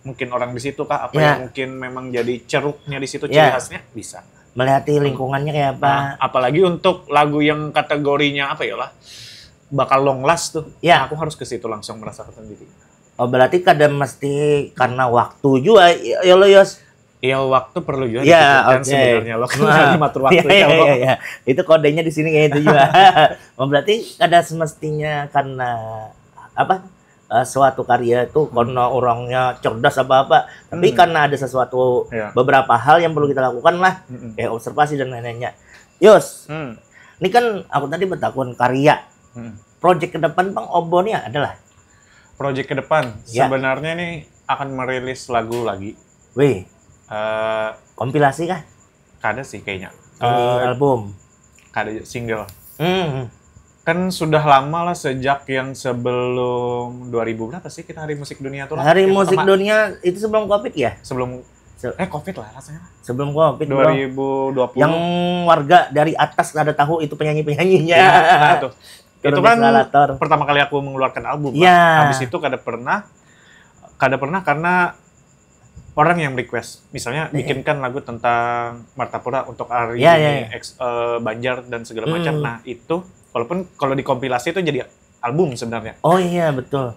mungkin orang di situ kah, apa Ya. Yang mungkin memang jadi ceruknya di situ, ciri Ya. Khasnya bisa. Melihati lingkungannya kayak apa. Nah, apalagi untuk lagu yang kategorinya apa ya lah, bakal long last tuh. Ya. Aku harus ke situ langsung merasakan sendiri. Oh, berarti kada mesti karena waktu juga ya, ya lo Yos. Iya, waktu perlu juga Ya, dipikirkan oke. Sebenarnya lo kan Nah. Lagi matur waktu Iya, ya, iya, lo. Iya, iya. Itu kodenya di sini kayak itu juga. Oh, berarti kada semestinya karena apa eh, suatu karya itu karena orangnya cerdas apa apa, tapi Hmm. Karena ada sesuatu Iya. Beberapa hal yang perlu kita lakukan lah, Mm-mm. Kayak observasi dan lain-lainnya. Yos, Hmm. Ini kan aku tadi bertakun karya. Hmm. Project ke depan Bang Obo nih adalah. Project ke depan Ya. Sebenarnya nih akan merilis lagu lagi. Wih, Eh, Kompilasi kah? Kada sih kayaknya. Ini Eh, album. Kada single. Hmm. Kan sudah lama lah sejak yang sebelum dua ribu berapa sih kita Hari Musik Dunia tuh lah? Hari Yang Musik pertama. Dunia itu sebelum covid ya? Sebelum Se- eh covid lah rasanya. Sebelum covid. Bro. dua ribu dua puluh. Yang warga dari atas kada tahu itu penyanyi-penyanyinya. Ya, nah, tuh. Turun Itu kan eskalator. Pertama kali aku mengeluarkan album. Iya. Kan. Habis itu kada pernah Kada pernah karena orang yang request. Misalnya, eh, bikinkan lagu tentang Martapura untuk hari ya, ini, ya, ya. Ex, uh, Banjar dan segala macam. Hmm. Nah, itu walaupun kalau dikompilasi itu jadi album sebenarnya. Oh iya, betul.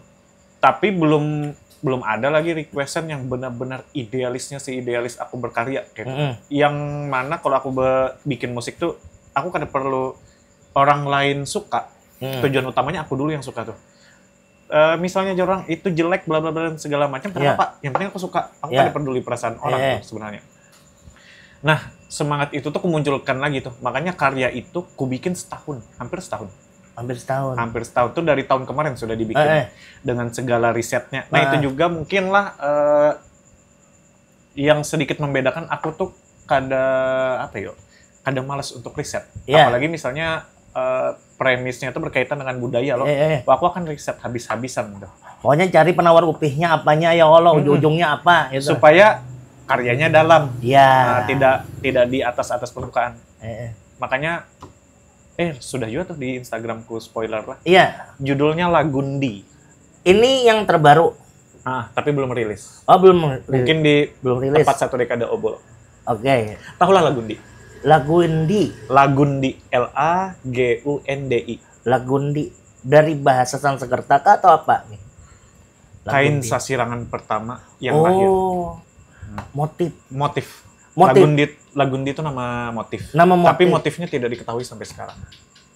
Tapi belum belum ada lagi requestan yang benar-benar idealisnya si idealis aku berkarya gitu. Mm-mm. Yang mana kalau aku be- bikin musik tuh aku kada perlu orang lain suka. Hmm. Tujuan utamanya aku dulu yang suka tuh. Uh, misalnya orang itu jelek bla bla bla dan segala macam, kenapa? Yeah. Yang penting aku suka. Aku yeah. Kada peduli perasaan orang yeah. Tuh sebenarnya. Nah, semangat itu tuh kumunculkan lagi tuh. Makanya karya itu kubikin setahun, hampir setahun. Hampir setahun. Hampir setahun tuh dari tahun kemarin sudah dibikin eh, eh. Dengan segala risetnya. Nah, nah. Itu juga mungkin lah eh, yang sedikit membedakan aku tuh kada apa yo, kada malas untuk riset. Yeah. Apalagi misalnya eh, premisnya itu berkaitan dengan budaya loh. Eh, eh. Aku akan riset habis-habisan gitu. Pokoknya cari penawar upihnya apanya ya Allah, hmm. Ujung-ujungnya apa gitu. Supaya karyanya dalam. Ya. Nah, tidak tidak di atas-atas permukaan. Eh, eh. Makanya eh sudah juga tuh di Instagramku spoiler lah. Iya. Judulnya Lagundi. Ini yang terbaru. Ah, tapi belum rilis. Oh, belum rilis. Mungkin di belum rilis. Tepat satu dekade obo. Oke. Tahulah Lagundi. Lagundi. Lagundi, L A G U N D I. Lagundi dari bahasa Sanskerta kah atau apa nih? Kain sasirangan pertama yang oh, lahir. Hmm. Motif. Motif. Motif. Lagundi, Lagundi itu nama motif. Nama motif. Tapi motifnya tidak diketahui sampai sekarang.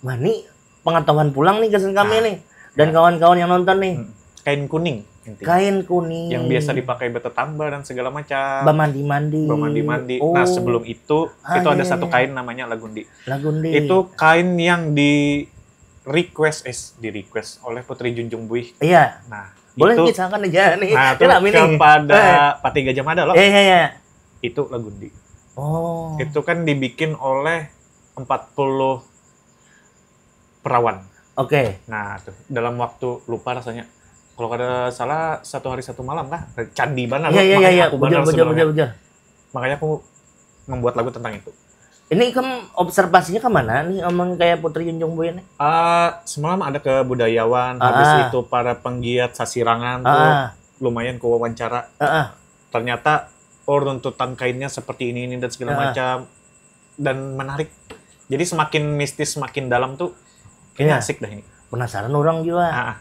Mani pengetahuan pulang nih gasan kami nah, nih dan ya. Kawan-kawan yang nonton nih. Hmm. Kain kuning intinya. Kain kuning. Yang biasa dipakai bertetamba dan segala macam. Bamandi-mandi. Bamandi-mandi. Oh. Nah, sebelum itu ah, itu iya, ada iya, satu iya. Kain namanya Lagundi. Lagundi. Itu kain yang di request eh di request oleh Putri Junjung Buih. Iya. Nah, boleh itu, misalkan aja nih. Nah, itu kepada eh. Pati Gajah Mada loh. Iya, iya, iya. Itu Lagundi. Oh. Itu kan dibikin oleh empat puluh perawan. Oke. Nah, tuh dalam waktu lupa rasanya. Kalau kada salah satu hari satu malam kah? Candi banget. Iya, iya, iya, iya. Bujur, bujur, bujur. Makanya aku membuat lagu tentang itu. Ini kamu observasinya ke mana nih, omong kayak Putri Junjung Buih ini? Uh, semalam ada ke budayawan, uh, habis itu para penggiat sasirangan uh, tuh lumayan ku wawancara. Uh, uh. Ternyata oh runtutan kainnya seperti ini ini dan segala uh, macam dan menarik. Jadi semakin mistis, semakin dalam tuh kayaknya yeah. Asik dah ini. Penasaran orang juga. Uh, uh.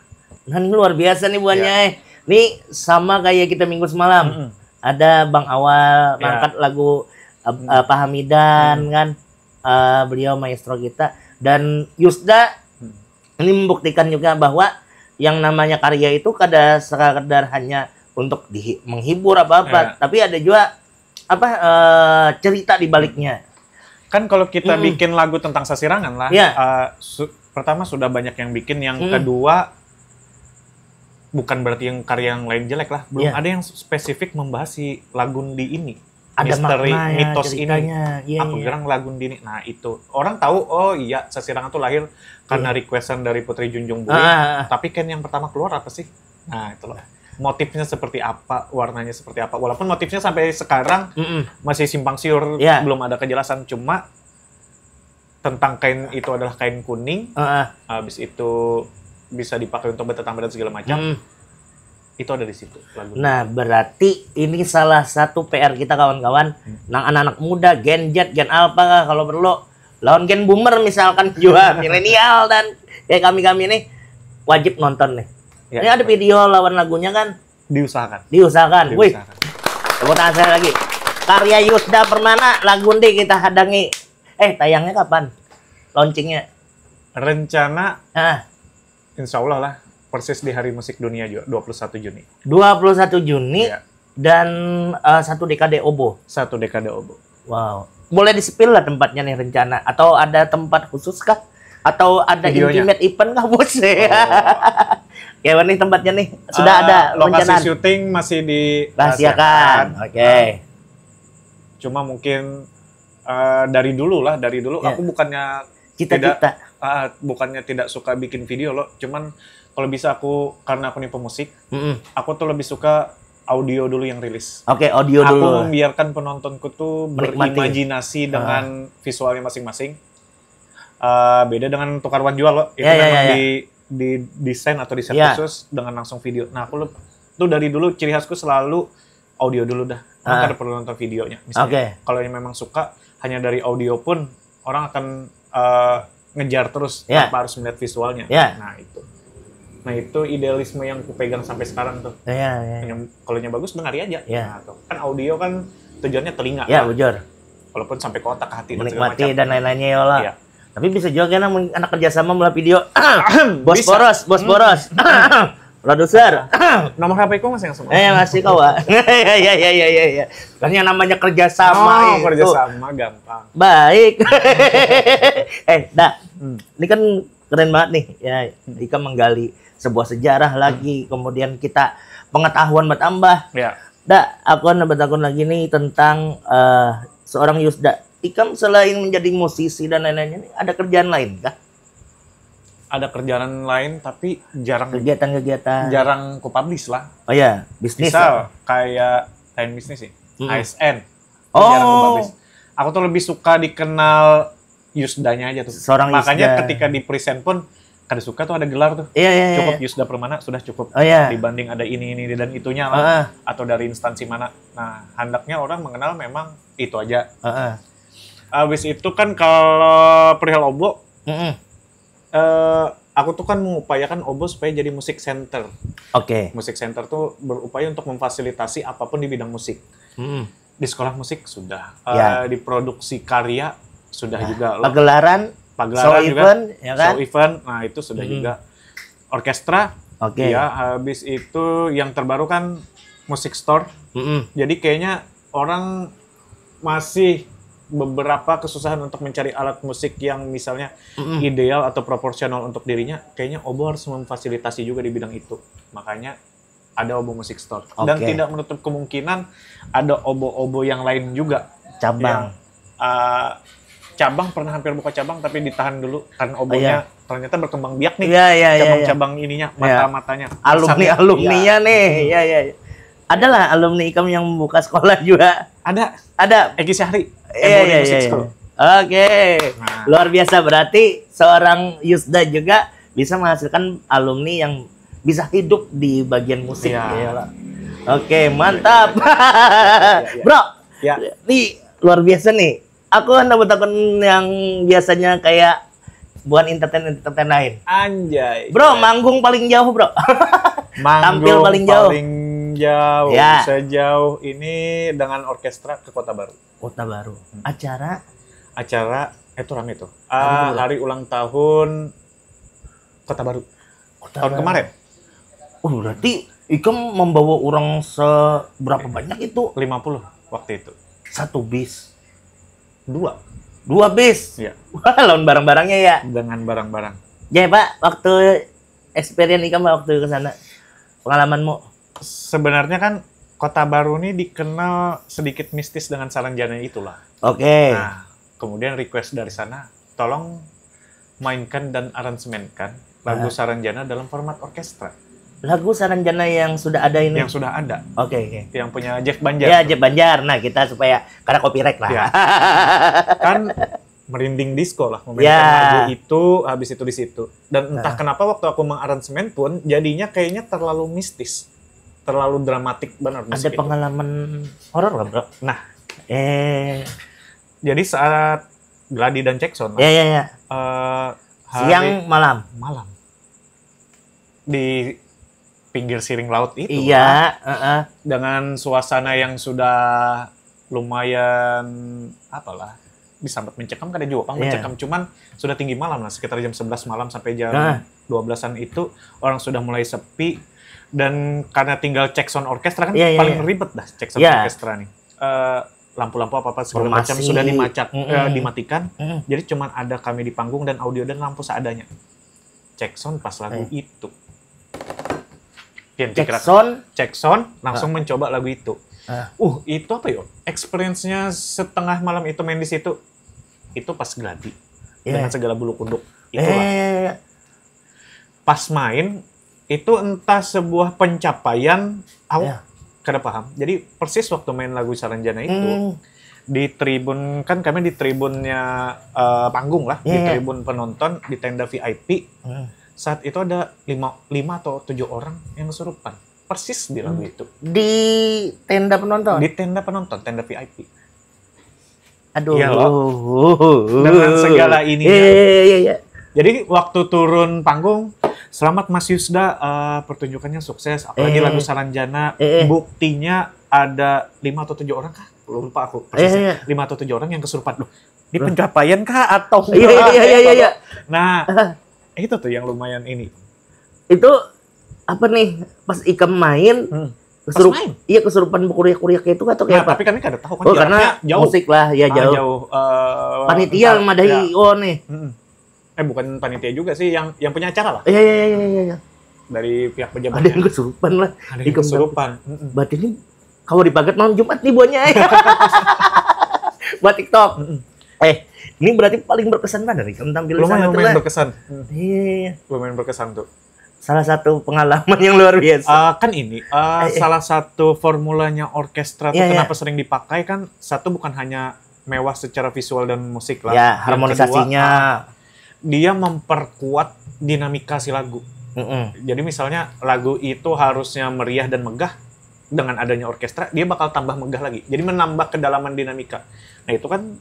Nah ini luar biasa nih buahnya. Yeah. Eh. Ini sama kayak kita minggu semalam. Mm -mm. Ada Bang Awal yeah. Ngangkat lagu uh, uh, Pak Hamidan hmm. Kan uh, beliau maestro kita dan Yusda hmm. Ini membuktikan juga bahwa yang namanya karya itu kada sekadar hanya untuk di, menghibur apa-apa, ya. Tapi ada juga apa uh, cerita di baliknya. Kan kalau kita hmm. Bikin lagu tentang sasirangan lah, ya. Uh, su pertama sudah banyak yang bikin, yang hmm. Kedua bukan berarti yang karya yang lain jelek lah. Belum ya. Ada yang spesifik membahas si Lagundi ini. Ada misteri makna, ya, mitos ceritanya. Ini. Iya, aku iya. Gerang Lagundi ini. Nah, itu. Orang tahu, oh iya, sasirangan tuh lahir karena iya. Requestan dari Putri Junjung Buih. Ah, ah, ah. Tapi kan yang pertama keluar apa sih? Nah, itu loh. Motifnya seperti apa, warnanya seperti apa. Walaupun motifnya sampai sekarang mm -mm. Masih simpang siur, yeah. Belum ada kejelasan. Cuma tentang kain itu adalah kain kuning, uh -uh. Habis itu bisa dipakai untuk bertetangga dan segala macam. Hmm. Itu ada di situ lagu. Nah, berarti ini salah satu P R kita kawan-kawan, hmm. Nang anak-anak muda, Gen Z, Gen Alpha kalau perlu, lawan Gen Boomer misalkan juga milenial dan kayak kami-kami ini wajib nonton nih. Ya, ini ada video lawan lagunya kan? Diusahakan. Diusahakan. Diusahakan. Wih. Tepuk tangan sekali lagi. Karya Yusda Permana, Lagundi kita hadangi. Eh, tayangnya kapan? Launchingnya? Rencana ah. Insya Allah lah, persis di Hari Musik Dunia juga, dua puluh satu Juni. Dua puluh satu Juni ya. Dan uh, satu dekade obo. Satu dekade obo. Wow. Boleh di-spill lah tempatnya nih rencana? Atau ada tempat khusus kah? Atau ada videonya? Intimate event kah bos? Oh. Kayak mana nih tempatnya nih? Sudah uh, ada lokasi rencana? Syuting masih dirahasiakan. Oke. Okay. Uh, cuma mungkin uh, dari dulu lah, dari dulu ya. Aku bukannya cita-cita uh, bukannya tidak suka bikin video loh, cuman kalau bisa aku karena aku nih pemusik, mm -mm. Aku tuh lebih suka audio dulu yang rilis. Oke, okay, audio aku dulu. Aku membiarkan penontonku tuh menikmati. Berimajinasi dengan uh. Visualnya masing-masing. Uh, beda dengan tukar jual loh. Itu ya, ya, memang ya, ya. Di di desain atau di set ya. Khusus dengan langsung video. Nah, aku lebih Itu dari dulu ciri khasku selalu audio dulu dah. Orang Ah. kada perlu nonton videonya. Misalnya, Oke. Kalau yang memang suka, hanya dari audio pun orang akan eh, ngejar terus Ya. tanpa harus melihat visualnya. Ya. Nah itu. Nah itu idealisme yang kupegang sampai sekarang tuh. Ya, ya. Yang kalau yang bagus dengari aja. Ya. Nah, tuh. Kan audio kan tujuannya telinga. Ya, Kan? Bujur. Walaupun sampai ke otak hati dan segala Menikmati macam. Dan lain-lainnya ya lah. Iya. Tapi bisa juga kan amun anak kerja sama melihat video. Bos Bisa. Boros, Bos Boros. Produser. Nomor H P ku masih yang sama. Eh, masih kawa. Ya, ya, ya, ya, ya, ya. Kan yang namanya kerja sama Oh, itu. Kerja sama gampang. Baik. Eh, dah. Hmm. Ini kan keren banget nih. Ya, Ika menggali sebuah sejarah lagi, kemudian kita pengetahuan bertambah. Ya. Dah, aku ada bertakun lagi nih tentang eh, seorang Yusda. Ikam selain menjadi musisi dan lain-lainnya, nih, ada kerjaan lain kah? Ada kerjaan lain tapi jarang Kegiatan-kegiatan. jarang ku publish lah. Oh ya, bisnis. Misal kayak lain bisnis sih, Mm-mm. A S N. Oh. Jarang ku publish. Aku tuh lebih suka dikenal Yusdanya aja tuh. Seorang Makanya Yusda. Ketika di present pun kada suka tuh ada gelar tuh. Iya, iya, iya. Cukup Yusda Permana sudah cukup. Oh ya. Dibanding ada ini ini dan itunya lah. Heeh. Atau dari instansi mana. Nah, handaknya orang mengenal memang itu aja. Heeh. Habis itu kan kalau perihal obo, Mm-mm. eh, aku tuh kan mengupayakan obo supaya jadi musik center. Oke. Musik center tuh berupaya untuk memfasilitasi apapun di bidang musik. Mm-mm. Di sekolah musik sudah, eh, Ya. di produksi karya sudah Nah, juga lah. Pagelaran, Pagelaran show juga, event, ya kan? Show event, nah itu sudah Hmm. juga. Orkestra, Oke. ya habis itu yang terbaru kan musik store. Mm-mm. Jadi kayaknya orang masih beberapa kesusahan untuk mencari alat musik yang misalnya Mm-mm. ideal atau proporsional untuk dirinya, kayaknya obo harus memfasilitasi juga di bidang itu. Makanya ada obo musik store. Dan Oke. Tidak menutup kemungkinan ada obo-obo yang lain juga. Cabang. Yang, uh, cabang pernah hampir buka cabang tapi ditahan dulu karena Oh, obonya iya. Ternyata berkembang biak nih Iya, iya, iya, iya. cabang-cabang ininya, Iya. mata-matanya. Alumni Pusatnya. alumninya Iya. Nih. Iya, iya, iya. Adalah alumni ikam yang membuka sekolah juga. Ada Ada. Egi Syahri. Iya, Embony iya, Music iya. School. Oke. Nah. Luar biasa, berarti seorang Yusda juga bisa menghasilkan alumni yang bisa hidup di bagian musik. Iya. Ya lah. Oke, mantap. Iya, iya. Bro, Ya. Ini luar biasa nih. Aku hendak bertakun yang biasanya kayak bukan entertain entertain lain. Anjay. Bro, manggung paling jauh, bro. Manggung tampil paling jauh. Paling jauh. Ya. Sejauh ini dengan orkestra ke Kota Baru. Kota Baru. Acara Acara itu rame tuh. Apa tuh, Ah, bro? Hari ulang tahun Kota Baru. Kota Tahun Baru. Kemarin. Oh, berarti ikam membawa orang seberapa banyak itu? Lima puluh waktu itu. Satu bis. Dua. Dua bis. Iya. Wah, lawan barang-barangnya ya. Dengan barang-barang. Jadi, Pak, waktu experience ikam waktu ke sana, pengalamanmu? Sebenarnya kan Kota Baru ini dikenal sedikit mistis dengan Saranjana itulah. Oke. Nah, kemudian request dari sana, tolong mainkan dan aransemenkan lagu Nah. Saranjana dalam format orkestra. Lagu Saranjana yang sudah ada ini. Yang sudah ada, Oke, oke. Yang punya Jeff Banjar. Ya, Jeff Banjar. Nah, kita supaya karena copyright lah. Ya. Kan merinding disco lah memainkan Ya. lagu itu, habis itu di situ. Dan entah Nah. Kenapa waktu aku mengaransemen pun jadinya kayaknya terlalu mistis, terlalu dramatik benar Ada musik itu. Pengalaman horor nggak, bro? Nah, Eh, jadi saat Gladi dan Jackson, ya, ya, ya. Eh, hari Siang malam. Malam di pinggir siring laut itu, Iya, heeh. Dengan suasana yang sudah lumayan, apalah, disambat mencekam kada jua pang, Iya. Mencekam, cuman sudah tinggi malam lah, sekitar jam sebelas malam sampai jam Nah. dua belasan itu orang sudah mulai sepi, dan karena tinggal cek sound orkestra kan Iya, iya, paling iya. Ribet dah cek sound Iya. Orkestra nih. Eh, lampu-lampu apa-apa segala Formasi. Macam sudah dimacak, Mm-mm. Eh, dimatikan. Mm-mm. Jadi cuman ada kami di panggung dan audio dan lampu seadanya. Cek sound pas lagu Eh. Itu. Pian Cek pikir, sound. Cek sound, langsung mencoba lagu itu. Ah. Uh, itu apa yo? Experience-nya setengah malam itu main di situ. Itu pas Gladi. Iya. Dengan segala bulu kuduk. Itulah. Eh, Pas main, itu entah sebuah pencapaian, aku Iya. Kada paham. Jadi persis waktu main lagu Saranjana itu, Hmm. Di tribun, kan kami di tribunnya, eh, panggung lah, di Iya, iya. Tribun penonton, di tenda V I P. Hmm. Saat itu ada lima, lima atau tujuh orang yang kesurupan. persis di lagu itu. Di tenda penonton. Di tenda penonton, tenda V I P. Aduh. Iya, loh. Dengan segala ininya. Iya, iya, iya, iya. Jadi waktu turun panggung, selamat Mas Yusda, eh, pertunjukannya sukses, apalagi Eh. lagu Saranjana. Eh, eh. Buktinya ada lima atau tujuh orang kah? Lupa aku persisnya. Iya, iya. Lima atau tujuh orang yang kesurupan. Duh, ini pencapaian kah atau Iya, iya, iya, iya, iya. Nah, itu tuh yang lumayan ini. Itu apa nih? Pas ikam main, Hmm. kesurup, main? Iya, kesurupan berkuriak-kuriak itu atau kayak Nah, apa? Tapi kami kada tahu kan Oh, jaraknya karena jauh. Musik lah, ya Ah, jauh. Jauh. Eh, Panitia tempat- madahi ya. Oh nih. Mm-mm. Eh, bukan panitia juga sih, yang yang punya acara lah. Iya, iya, iya, iya, iya. Dari pihak pejabat. Ada yang kesurupan lah. Ada yang Ikam kesurupan. Mm-mm. Berarti ini kalau dipagat malam Jumat nih buahnya. Buat TikTok. Mm-mm. Eh, ini berarti paling berkesan banget nih kamu tampil di sana Lumayan, tuh lumayan lah. Berkesan. Mm. Iya, iya, iya. Lumayan berkesan tuh. Salah satu pengalaman yang luar biasa. Eh, kan ini eh, Eh, eh. Salah satu formulanya orkestra tuh Iya, iya. Kenapa sering dipakai kan satu bukan hanya mewah secara visual dan musik lah. Ya, Yang harmonisasinya. kedua, dia memperkuat dinamika si lagu. Mm-mm. Jadi misalnya lagu itu harusnya meriah dan megah, dengan adanya orkestra dia bakal tambah megah lagi. Jadi menambah kedalaman dinamika. Nah, itu kan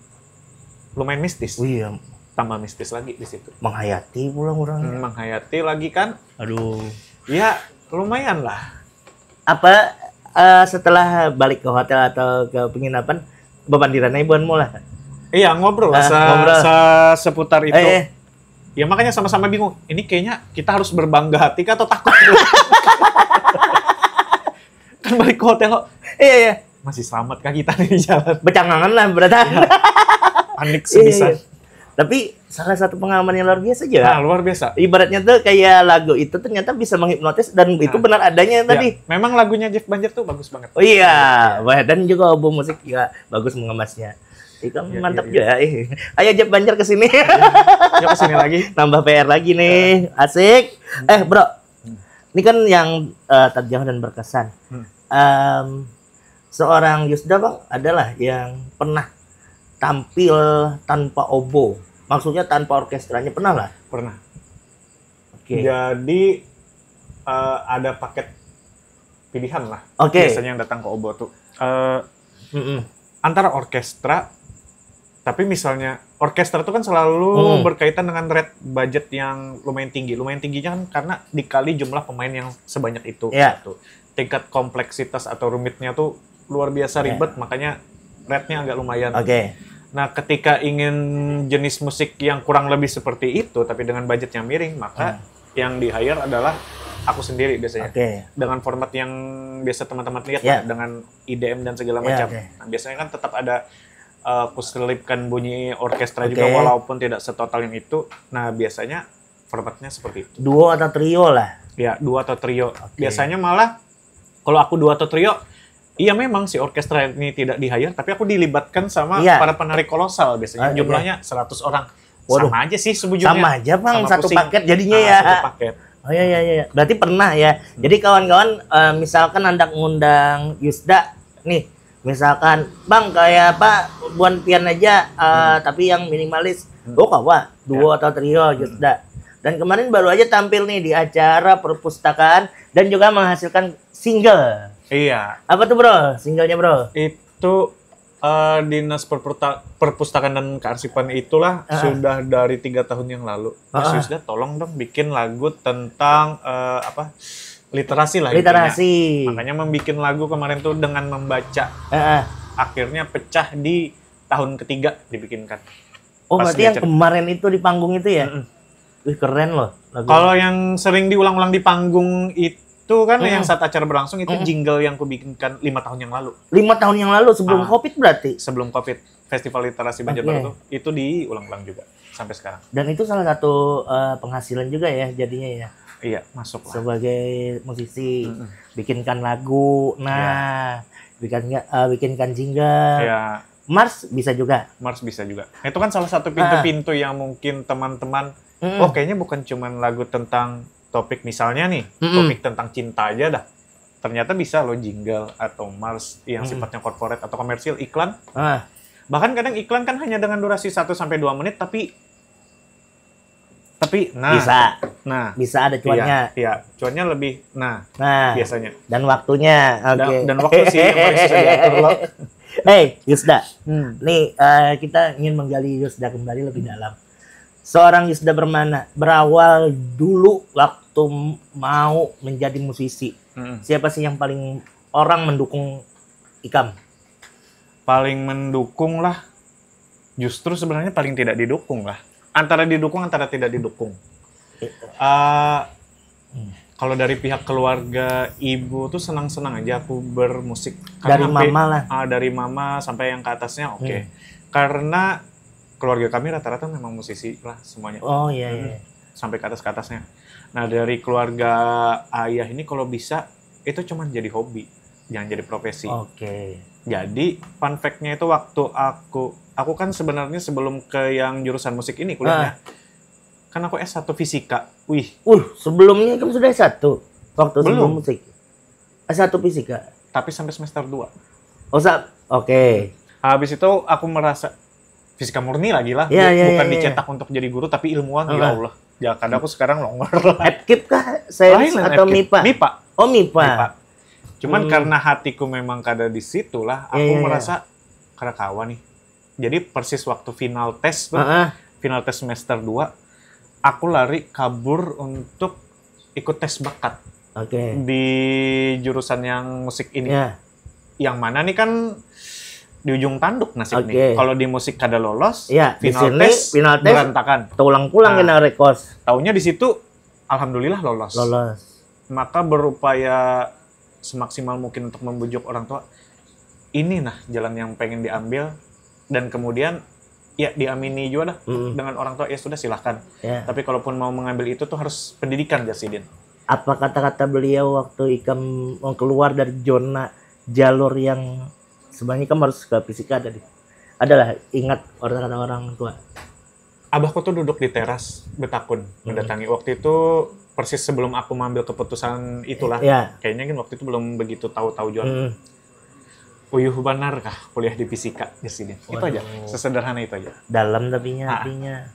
lumayan mistis. Oh iya, Tambah mistis lagi di situ. Menghayati pulang orang. Hmm, menghayati lagi kan. Aduh. Ya, lumayan lah. Apa eh, setelah balik ke hotel atau ke penginapan, bepandiran aja buanmu lah. Iya, ngobrol lah Ah, se- ngobrol. se- seputar itu. Eh, eh. Ya makanya sama-sama bingung. Ini kayaknya kita harus berbangga hati kah atau takut? Kan balik ke hotel kok. Iya, iya. Masih selamat kah kita nih di jalan? Becangangan lah berarti. Panik Iya, sebisa. Iya. Tapi salah satu pengalaman yang luar biasa aja. Nah, luar biasa. Ibaratnya tuh kayak lagu itu ternyata bisa menghipnotis dan itu Nah. Benar adanya Ya, tadi. Memang lagunya Jeff Banjar tuh bagus banget. Oh iya, wah, dan juga Obo Musik juga bagus mengemasnya. Itu Iya, mantap iya, juga. Eh. Ayo Jeff Banjar ke sini. Yuk ke sini lagi. Nambah P R lagi nih. Asik. Eh, Bro. Ini kan yang eh, terjauh dan berkesan. Hmm. Em, seorang Yusda, Bang, adalah yang pernah tampil tanpa obo. Maksudnya tanpa orkestranya, pernah lah? Pernah. Oke. Jadi eh, ada paket pilihan lah. Oke. Biasanya yang datang ke Obo tuh. Eh, Mm-mm. Antara orkestra, tapi misalnya orkestra tuh kan selalu Hmm. berkaitan dengan rate budget yang lumayan tinggi. Lumayan tingginya kan karena dikali jumlah pemain yang sebanyak itu. Iya. Gitu. Tingkat kompleksitas atau rumitnya tuh luar biasa Iya. Ribet, makanya rate-nya agak lumayan. Oke. Nah, ketika ingin jenis musik yang kurang lebih seperti itu, tapi dengan budget yang miring, maka Hmm. yang di-hire adalah aku sendiri biasanya. Oke. Dengan format yang biasa teman-teman lihat Ya. lah, dengan E D M dan segala Ya, macam. oke. Nah, biasanya kan tetap ada eh, kuselipkan bunyi orkestra Oke. juga walaupun tidak setotal yang itu. Nah, biasanya formatnya seperti itu. Duo atau trio lah. Ya, duo atau trio. Biasanya malah kalau aku duo atau trio, iya memang si orkestra ini tidak di-hire, tapi aku dilibatkan sama Iya. Para penari kolosal biasanya. Ah, iya. Jumlahnya seratus orang. Waduh. Sama aja sih sebujurnya. Sama aja, Bang, Sama satu pusing. Paket jadinya Ah, ya. Satu paket. Oh iya, iya, iya. Berarti pernah ya. Jadi kawan-kawan eh, misalkan hendak ngundang Yusda nih, misalkan, "Bang, kayak apa buan pian aja eh, tapi yang minimalis." Oh, kawa, duo atau trio Yusda. Dan kemarin baru aja tampil nih di acara perpustakaan dan juga menghasilkan single. Iya. Apa tuh, Bro? Singlenya, Bro? Itu eh, Dinas Perputa- Perpustakaan dan Kearsipan itulah sudah dari tiga tahun yang lalu. Mas Heeh. Yusda, tolong dong bikin lagu tentang eh, apa literasi lah intinya. Literasi. Makanya membuat lagu kemarin tuh dengan membaca. Heeh. Akhirnya pecah di tahun ketiga dibikinkan. Oh, Pas berarti yang diajar. Kemarin itu di panggung itu ya? Mm-mm. Wih, keren loh lagu. Kalau yang sering diulang-ulang di panggung itu kan Mm-mm. yang saat acara berlangsung itu Mm-mm. jingle yang kubikinkan lima tahun yang lalu. Lima tahun yang lalu sebelum Ah. COVID berarti? Sebelum COVID, Festival Literasi Banjarbaru Oke. Tuh, itu diulang-ulang juga sampai sekarang. Dan itu salah satu eh, penghasilan juga ya jadinya ya. Iya, masuk lah. Sebagai musisi, Mm-mm. bikinkan lagu, nah, bikin eh, bikinkan jingle. Ya, Mars bisa juga. Mars bisa juga. Nah, itu kan salah satu pintu-pintu yang mungkin teman-teman, Mm-mm. oh kayaknya bukan cuman lagu tentang topik misalnya nih, Mm-mm. topik tentang cinta aja dah. Ternyata bisa loh jingle atau Mars yang Mm-mm. sifatnya corporate atau komersil, iklan. Ah, Bahkan kadang iklan kan hanya dengan durasi satu sampai dua menit tapi Tapi nah, Bisa. Nah, Bisa ada cuannya. Iya, iya. Cuannya lebih nah Nah, biasanya. Dan waktunya. Dan, Oke. Dan waktu sih yang paling susah diatur loh. Hei, Yusda. Hmm. Nih, eh, kita ingin menggali Yusda kembali lebih dalam. Seorang Yusda Bermana berawal dulu waktu m- mau menjadi musisi. Mm-mm. Siapa sih yang paling orang mendukung ikam? Paling mendukung lah. Justru sebenarnya paling tidak didukung lah. Antara didukung antara tidak didukung. Eh, kalau dari pihak keluarga ibu tuh senang-senang aja aku bermusik. Dari Karena hampir- mama lah. Ah, dari mama sampai yang ke atasnya oke. Hmm. Karena keluarga kami rata-rata memang musisi lah semuanya. Oh iya iya. Sampai ke atas ke atasnya. Nah, dari keluarga ayah ini kalau bisa itu cuman jadi hobi, jangan jadi profesi. Oke. Jadi fun fact-nya itu waktu aku aku kan sebenarnya sebelum ke yang jurusan musik ini kuliahnya, kan aku S satu fisika. Wih, Uh, sebelumnya kamu sudah S satu waktu Belum. sebelum musik. S satu fisika. Tapi sampai semester dua. Oh, sa- oke. Habis itu aku merasa fisika murni lagi lah, Iya, bu- iya, bukan iya, iya. Dicetak untuk jadi guru tapi ilmuwan, ya Heeh. Allah. Ya kadang aku sekarang longor. Epkip kah? Sains Lain, atau Epkip. MIPA? MIPA. Oh, MIPA. MIPA. Cuman Hmm. karena hatiku memang kada di situ lah, aku Iya, iya, iya. merasa kada kawa nih. Jadi persis waktu final test tuh, Heeh. final test semester dua, aku lari kabur untuk ikut tes bakat Oke. di jurusan yang musik ini. Ya. Yang mana nih kan di ujung tanduk nasib Oke. nih. Kalau di musik kada lolos, Ya, di final sini test final test berantakan. Tulang-pulang Nah. kena rekos. Taunya di situ alhamdulillah lolos. Lolos. Maka berupaya semaksimal mungkin untuk membujuk orang tua. Ini nah jalan yang pengen diambil dan kemudian ya diamini juga dah Mm-mm. dengan orang tua, ya sudah silahkan. Ya. Tapi kalaupun mau mengambil itu tuh harus pendidikan, jar sidin. Apa kata-kata beliau waktu ikam mau keluar dari zona jalur yang sebenarnya kamu harus ke fisika tadi? Adalah ingat orang-orang tua. Abahku tuh duduk di teras betakun mendatangi waktu itu persis sebelum aku mengambil keputusan itulah. Ya. Kayaknya kan waktu itu belum begitu tahu-tahu juga. Hmm. Uyuh banar kah kuliah di fisika, jar sidin? Itu aja, Waduh. Sesederhana itu aja. Dalam tapi Ah. Artinya.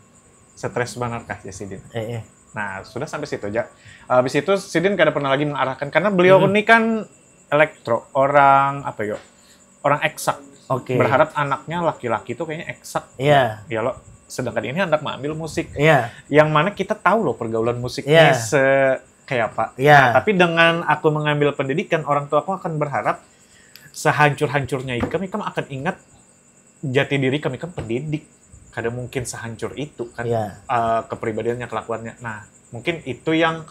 Stres banar kah, jar sidin? Eh, eh. Nah, sudah sampai situ aja. Habis itu sidin kada pernah lagi mengarahkan karena beliau Hmm. ini kan elektro, orang apa yo? Orang eksak. Oke. Berharap anaknya laki-laki tuh kayaknya eksak. Iya. Ya lo, sedangkan ini anak mengambil musik. Iya. Yang mana kita tahu loh pergaulan musiknya Iya. se kayak apa. Iya. Nah, tapi dengan aku mengambil pendidikan, orang tua aku akan berharap sehancur-hancurnya ikam, ikam akan ingat jati diri kami kan pendidik. Kada mungkin sehancur itu kan, Iya. eh, kepribadiannya, kelakuannya. Nah, mungkin itu yang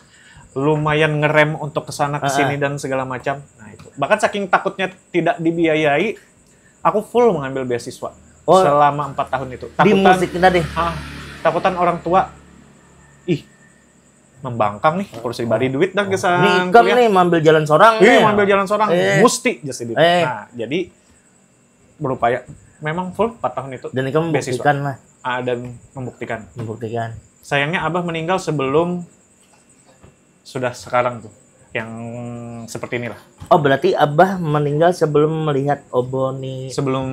lumayan ngerem untuk kesana kesini Heeh. dan segala macam. Nah, itu. Bahkan saking takutnya tidak dibiayai, aku full mengambil beasiswa Oh. Selama empat tahun itu. Di musik tadi. Ah, takutan orang tua, ih, membangkang nih, kursi bari duit dah Ini kesan ikam nih, ambil jalan sorang Iya, nih. Ambil jalan sorang, Eh. Gusti, jar sidin. Eh. Nah, jadi berupaya memang full empat tahun itu. Dan ikam Beasiswa. Membuktikan lah. Ah, dan membuktikan. Membuktikan. Sayangnya abah meninggal sebelum sudah sekarang tuh yang seperti inilah. Oh, berarti abah meninggal sebelum melihat Obo ni Sebelum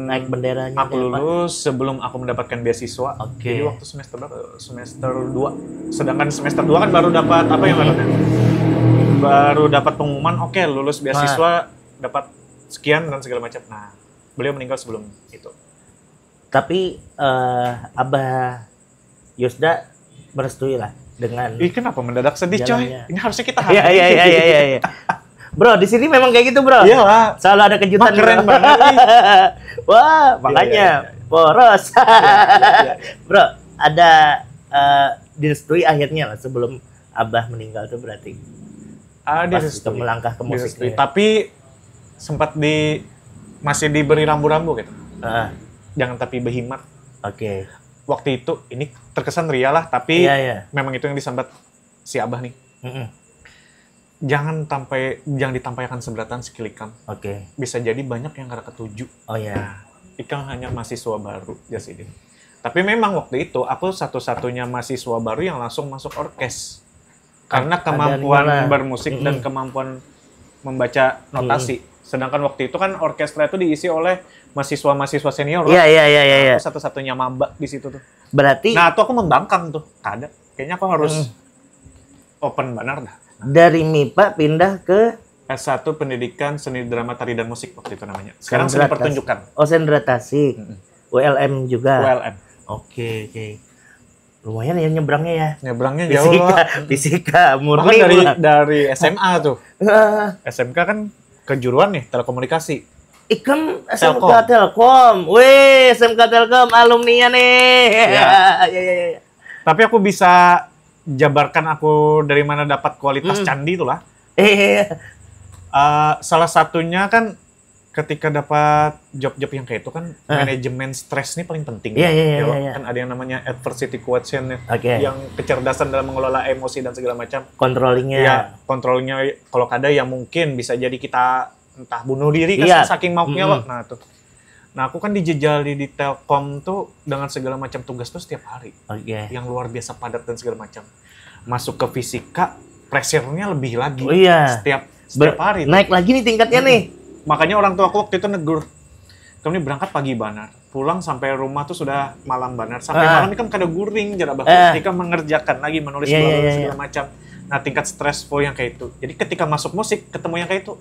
naik benderanya aku di apa? Lulus, sebelum aku mendapatkan beasiswa. Oke. Jadi waktu semester berapa? Semester dua. Sedangkan semester dua kan baru dapat apa yang namanya? Baru dapat pengumuman, oke, lulus beasiswa dapat sekian dan segala macam. Nah, beliau meninggal sebelum itu. Tapi eh, Abah Yusda merestui lah dengan Ih, kenapa mendadak sedih, coy? Jalannya. Ini harusnya kita Iya, iya, iya, iya, iya, iya. Bro, di sini memang kayak gitu, Bro. Iyalah. Selalu ada kejutan. Mak, keren Bro. banget nih. Wah, makanya iya, boros. Iya, iya. Bro, ada eh, direstui akhirnya lah sebelum Abah meninggal tuh berarti. Ah, Pas direstui. Kita melangkah ke Direstui. musiknya. Tapi sempat di masih diberi rambu-rambu gitu. Ah, Jangan tapi behimat. Oke. Waktu itu ini terkesan ria lah, tapi Iya, iya. memang itu yang disambat si Abah nih. Mm-mm. Jangan sampai jangan ditampaikan seberatan skill ikam. Oke. Bisa jadi banyak yang kada ketuju. Oh ya. Nah, ikam hanya mahasiswa baru, jar sidin. Tapi memang waktu itu aku satu-satunya mahasiswa baru yang langsung masuk orkes. Karena Ada kemampuan nilai. Bermusik dan Mm-mm. Kemampuan membaca notasi. Sedangkan waktu itu kan orkestra itu diisi oleh mahasiswa-mahasiswa senior lah. Iya, iya, iya, iya. Iya. Aku satu-satunya maba di situ tuh. Berarti Nah, tuh aku membangkang tuh. Kada. Kayaknya aku harus Hmm. open banar dah. Dari MIPA pindah ke S satu Pendidikan Seni Drama Tari dan Musik waktu itu namanya. Sekarang seni Sendera Tas- pertunjukan. Oh, Sendera Tasik. Mm-mm. U L M juga. U L M. Oke, oke. Lumayan ya nyebrangnya ya. Nyebrangnya jauh Fisika, lah. Fisika Bahkan murni dari pula. Dari S M A tuh. Ah, S M K kan kejuruan nih, telekomunikasi. Ikam S M K Telkom. Telkom. Weh, S M K Telkom alumni nih. Ya. Ya, ya, ya. Tapi aku bisa jabarkan aku dari mana dapat kualitas Hmm. candi itulah. Eh, Eh, salah satunya kan ketika dapat job-job yang kayak itu kan manajemen stres ini paling penting. Iya, iya, iya, Ya, iya, iya. Kan ada yang namanya adversity quotient ya. Oke. Yang kecerdasan dalam mengelola emosi dan segala macam. Controllingnya. Ya, kontrolnya kalau kada ya mungkin bisa jadi kita entah bunuh diri kan Iya. Saking maunya Mm-mm. Loh. Nah, tuh. Nah, aku kan dijejali di Telkom tuh dengan segala macam tugas tuh setiap hari. Oke. Yang luar biasa padat dan segala macam. Masuk ke fisika, pressure-nya lebih lagi. Oh iya. Setiap Ber- setiap hari. Naik lagi nih tingkatnya nih. Makanya orang tua aku waktu itu negur, "Kamu ini berangkat pagi banar, pulang sampai rumah tuh sudah malam banar, sampai Ah. malam ini kan kada guring," jar abah. Ah. Ketika mengerjakan lagi, menulis Iya, iya, melalui iya, segala macam. Nah, tingkat stressful yang kayak itu. Jadi ketika masuk musik, ketemu yang kayak itu,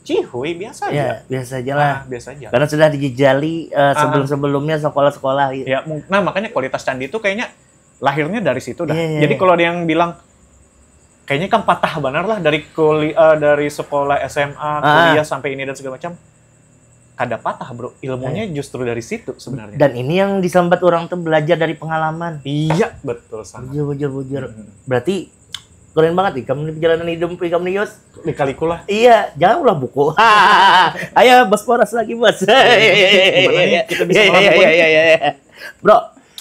cihui biasa aja. Ya, biasa aja lah. Ah, biasa aja. Karena sudah dijejali eh, Ah. sebelum-sebelumnya sekolah-sekolah gitu. Ya, mung- nah makanya kualitas candi itu kayaknya lahirnya dari situ dah. Iya, iya, Jadi iya. Kalau ada yang bilang kayaknya kan patah benar lah dari kuliah dari sekolah S M A, Ah. kuliah sampai ini dan segala macam. Kada patah, Bro. Ilmunya justru dari situ sebenarnya. Dan ini yang disambat orang tuh belajar dari pengalaman. Iya, betul sangat. Bujur, bujur, bujur. Hmm. Berarti keren banget ikam nih perjalanan hidup ikam nih Yos. Dikaliku lah. Iya, jangan ulah buku. Ayo, bos boras lagi bos. Gimana nih? Kita bisa Iya, malam iya, minggu iya, nih? Iya, iya. Bro,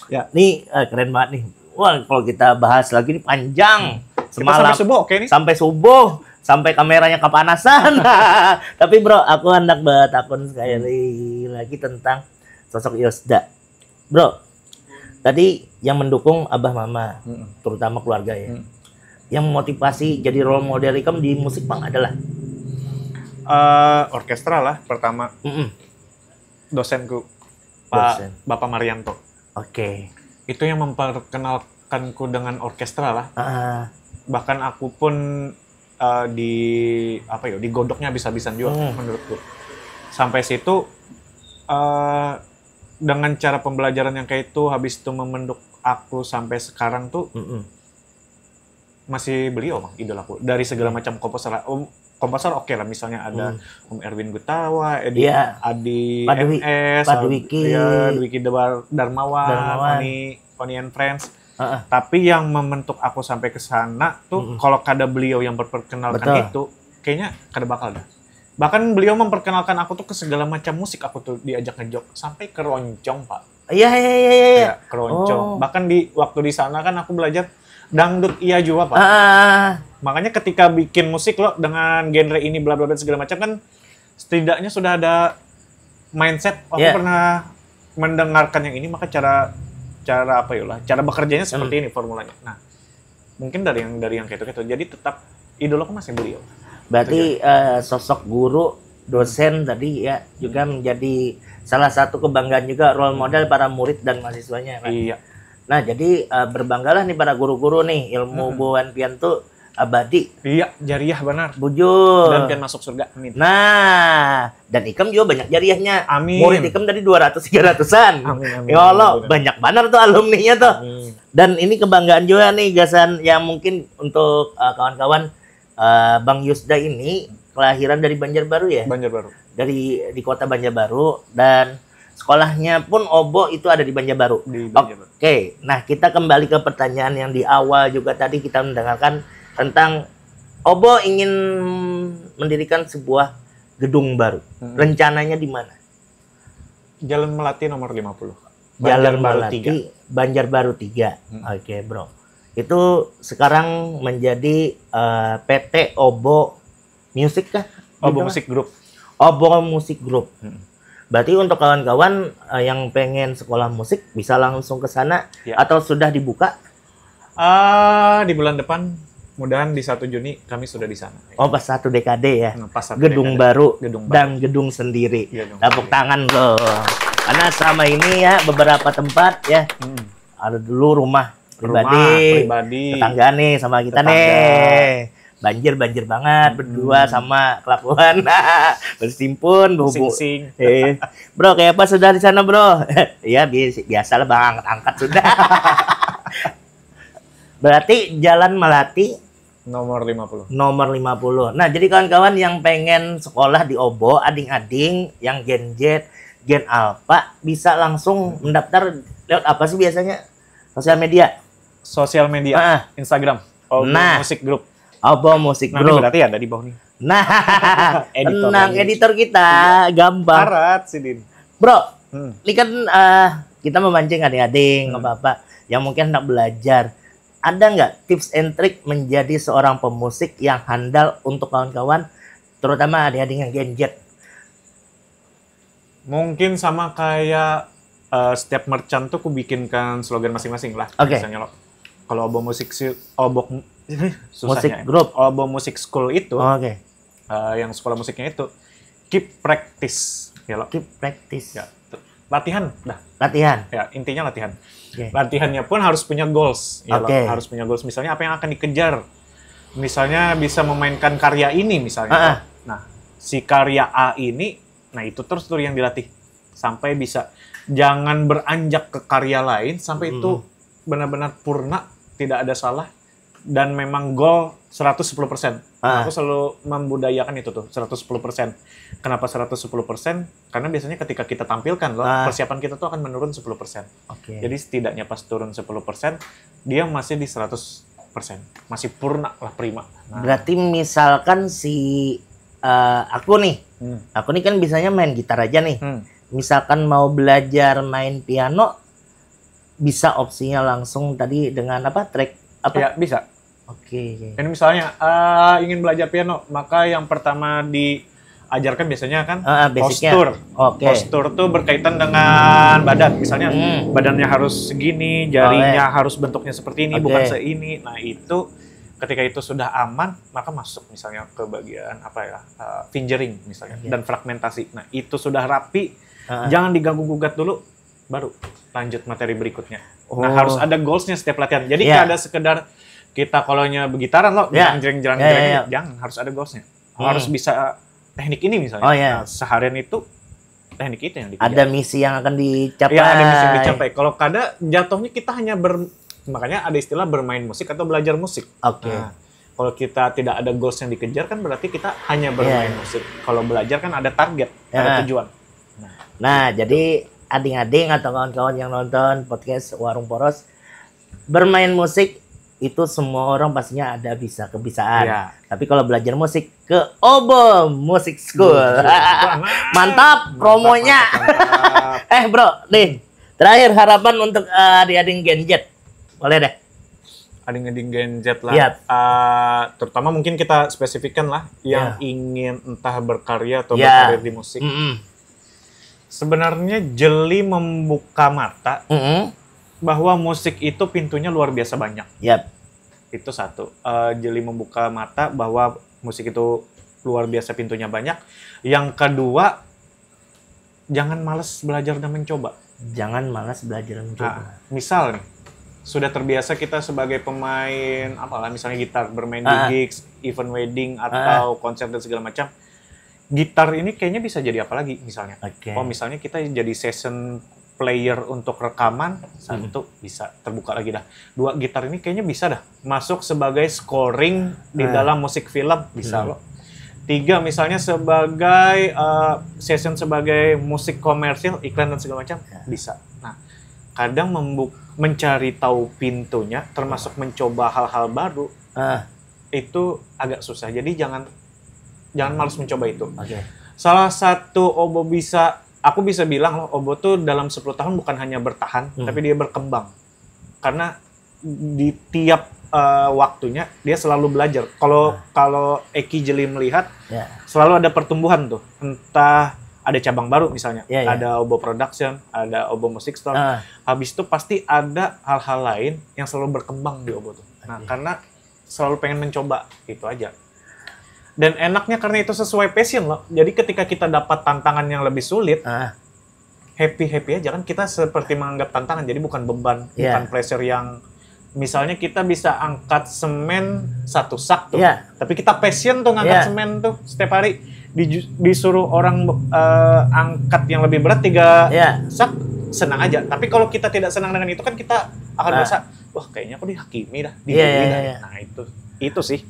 Ya. Nih eh, keren banget nih. Wah, kalau kita bahas lagi nih panjang. Kita Semalam sampai subuh oke nih. Sampai subuh, sampai kameranya kepanasan. Tapi bro, aku hendak bertakun sekali lagi tentang sosok Yosda. Bro, tadi yang mendukung abah mama, Mm-mm. terutama keluarga ya. Mm. Yang memotivasi jadi role model ikam di musik pang adalah Eh, orkestra lah pertama Mm-mm. dosenku Pak Dosen. Bapak Marianto. Oke. Itu yang memperkenalkanku dengan orkestra lah. Ah, Bahkan aku pun eh, di apa ya digodoknya habis-habisan juga Hmm. menurutku. Sampai situ eh, dengan cara pembelajaran yang kayak itu habis itu membentuk aku sampai sekarang tuh mm-mm. Masih beliau bang idol aku dari segala macam komposer. Om komposer oke lah misalnya ada Hmm. Om Erwin Gutawa, Edi Iya. Adi Pak Dwi- M S, Pak Dwiki. Ya, Dwiki Dewar- Darmawan, Darmawan. Oni Oni and Friends. Heeh. Tapi yang membentuk aku sampai ke sana tuh Mm-mm. kalau kada beliau yang memperkenalkan Betul. Itu, kayaknya kada bakal dah. Bahkan beliau memperkenalkan aku tuh ke segala macam musik aku tuh diajak ngejok sampai ke roncong pak. Iya, iya, iya, iya. Ya, keroncong. Oh. Bahkan di waktu di sana kan aku belajar dangdut iya juga pak. Ah, Makanya ketika bikin musik lo dengan genre ini bla bla bla segala macam kan setidaknya sudah ada mindset. Aku Ya. Pernah mendengarkan yang ini maka cara cara apa ya lah cara bekerjanya seperti Hmm. Ini formulanya. Nah mungkin dari yang dari yang kayak itu jadi tetap idol aku masih beliau. Berarti eh, sosok guru, dosen tadi ya juga menjadi salah satu kebanggaan juga role model para murid dan mahasiswanya kan. Iya. Nah, jadi eh, berbanggalah nih para guru-guru nih ilmu Hmm. buan pian tuh abadi. Iya, jariah benar. Bujur. Dan pian masuk surga. Amin. Nah, dan ikam juga banyak jariahnya. Amin. Murid ikam tadi dua ratus tiga ratusan. Amin, amin, Ya Allah, amin. Banyak banget tuh alumninya tuh. Amin. Dan ini kebanggaan juga nih gasan yang mungkin untuk eh, kawan-kawan eh, Bang Yusda ini kelahiran dari Banjarbaru ya? Banjarbaru. Dari di kota Banjarbaru dan sekolahnya pun Obo itu ada di Banjarbaru. Di Banjarbaru. Oke, nah kita kembali ke pertanyaan yang di awal juga tadi kita mendengarkan tentang Obo ingin mendirikan sebuah gedung baru. Hmm. Rencananya di mana? Jalan Melati nomor lima puluh. Jalan Banjarbaru Melati, tiga. Banjarbaru tiga. Hmm. Oke, Bro. Itu sekarang menjadi eh, P T Obo Music kah? Obo Gitu Music Group. Obo Music Group. Hmm. Berarti untuk kawan-kawan eh, yang pengen sekolah musik bisa langsung ke sana Ya. Atau sudah dibuka? Ah, di bulan depan Mudahan di satu Juni kami sudah di sana. Oh, pas satu D K D ya. Nah, pas satu Gedung D K D. Baru Gedung dan gedung sendiri. Gedung Tepuk tangan, Bro. Karena selama ini ya beberapa tempat ya, Hmm. ada dulu rumah pribadi, Rumah pribadi. Tetangga nih sama kita Tetangga. Nih. Banjir-banjir banget berdua sama kelakuan. Bersimpun, berhubung. Sing-sing. Eh, bro, kayak apa sudah di sana, Bro? Ya, biasa, biasalah, Bang, angkat-angkat sudah. Berarti Jalan Melati Nomor lima puluh. Nomor lima puluh. Nah, jadi kawan-kawan yang pengen sekolah di Obo, ading-ading yang Gen Z, Gen Alpha, bisa langsung mendaftar lewat apa sih biasanya? Sosial media. Sosial media, Ah. Instagram. Obo Nah. Music Group. Obo Music Nanti Group. Berarti ada di bawah nih. Nah, Editor tenang kami. Editor kita, gampang. Arat sidin. Bro, Hmm. ini kan eh, kita memancing adik-adik, Hmm. bapak-bapak yang mungkin hendak belajar. Ada nggak tips and trick menjadi seorang pemusik yang handal untuk kawan-kawan, terutama adik-adik yang Gen Z? Mungkin sama kayak eh, setiap merchant tuh ku bikinkan slogan masing-masing lah. Oke. Misalnya lo, kalau Obo Musik si Obok Musik susahnya. Group. Obo Music School itu Oke, eh, yang sekolah musiknya itu keep practice ya lo. Keep practice. Ya, tuh. Latihan dah. Latihan. Ya, intinya latihan. Oke. Latihannya pun harus punya goals, ya lo. Oke. Harus punya goals. Misalnya apa yang akan dikejar? Misalnya bisa memainkan karya ini misalnya. Ah, ah. Nah, si karya A ini, nah itu terus tuh yang dilatih sampai bisa. Jangan beranjak ke karya lain sampai Hmm. itu benar-benar purna, tidak ada salah dan memang goal seratus sepuluh persen. Ah. Aku selalu membudayakan itu tuh seratus sepuluh persen. Kenapa seratus sepuluh persen? Karena biasanya ketika kita tampilkan loh, Ah. persiapan kita tuh akan menurun sepuluh persen. Oke. Jadi setidaknya pas turun sepuluh persen, dia masih di seratus persen. Masih purna lah, prima. Nah. Berarti misalkan si eh, aku nih, Hmm. aku nih kan bisanya main gitar aja nih. Hmm. Misalkan mau belajar main piano, bisa opsinya langsung tadi dengan apa, track apa? Ya, bisa. Oke. Ini misalnya eh, ingin belajar piano, maka yang pertama diajarkan biasanya kan Ah, basicnya. postur. Oke. Postur tuh berkaitan dengan badan. Misalnya Hmm. badannya harus segini, jarinya harus bentuknya seperti ini, Oke. bukan seini. Nah, itu ketika itu sudah aman, maka masuk misalnya ke bagian apa ya, eh, fingering misalnya, Iya. Dan fragmentasi. Nah, itu sudah rapi, Ah. jangan diganggu gugat dulu, baru lanjut materi berikutnya. Nah, Oh. Harus ada goalsnya setiap latihan. Jadi Iya. Kada sekedar kita kalau nya begitaran loh, Iya. jerang-jerang, Iya, iya, iya. Jangan, harus ada goalsnya. Hmm. Harus bisa teknik ini misalnya. Oh, iya. Nah, seharian itu teknik itu yang dikejar. Ada misi yang akan dicapai. Ya, ada misi yang dicapai. Kalau kada, jatuhnya kita hanya ber, makanya ada istilah bermain musik atau belajar musik. Oke. Nah, kalau kita tidak ada goals yang dikejar kan berarti kita hanya bermain Iya. musik. Kalau belajar kan ada target, Ya. ada tujuan. Nah, jadi ading-ading atau kawan-kawan yang nonton podcast Warung Poros, bermain musik itu semua orang pastinya ada bisa kebisaan. Iya. Tapi kalau belajar musik ke Obo Music School. Iya, betul. Mantap promonya. Mantap, mantap. Eh, bro, nih. Terakhir, harapan untuk eh, adik-adik Gen Z. Boleh deh. Ading-ading Gen Z lah. Iya. Ah, terutama mungkin kita spesifikkan lah yang Iya. ingin entah berkarya atau Iya. berkarir di musik. Mm-mm. Sebenarnya jeli membuka mata Mm-mm. bahwa musik itu pintunya luar biasa banyak. Yap. Itu satu. Eh, jeli membuka mata bahwa musik itu luar biasa pintunya banyak. Yang kedua, jangan malas belajar dan mencoba. Jangan malas belajar mencoba. Nah, misal nih, sudah terbiasa kita sebagai pemain apalah, misalnya gitar, bermain Ah. di gigs, event wedding atau konser dan segala macam. Gitar ini kayaknya bisa jadi apa lagi misalnya? Oke. Oh, misalnya kita jadi session player untuk rekaman, satu bisa terbuka lagi dah. Dua, gitar ini kayaknya bisa dah masuk sebagai scoring di Ah. dalam musik film, bisa Hmm. loh. Tiga, misalnya sebagai eh, session sebagai musik komersil, iklan dan segala macam, Ya. Bisa. Nah, kadang membuk mencari tahu pintunya, termasuk mencoba hal-hal baru, Ah, itu agak susah. Jadi jangan jangan malas mencoba itu. oke. Salah satu Obo bisa, aku bisa bilang loh, Obo tuh dalam sepuluh tahun bukan hanya bertahan, Hmm. tapi dia berkembang. Karena di tiap eh, waktunya dia selalu belajar. Kalau Ah. kalau Eki jeli melihat, Ya. selalu ada pertumbuhan tuh. Entah ada cabang baru misalnya, Ya, ya. Ada Obo Production, ada Obo Music Store. Ah, Habis itu pasti ada hal-hal lain yang selalu berkembang di Obo tuh. Nah, Oke. Karena selalu pengen mencoba, gitu aja. Dan enaknya karena itu sesuai passion loh. Jadi ketika kita dapat tantangan yang lebih sulit, Ah, happy-happy aja kan, kita seperti menganggap tantangan, jadi bukan beban, Iya. bukan pressure yang misalnya kita bisa angkat semen satu sak tuh. Iya. Tapi kita passion tuh ngangkat Iya. semen tuh setiap hari. Diju- disuruh orang eh, angkat yang lebih berat tiga Iya. sak, senang aja. Tapi kalau kita tidak senang dengan itu kan kita akan Nah. merasa, "Wah, kayaknya aku dihakimi dah, Iya, dibully iya, dah." iya. Nah, itu itu sih.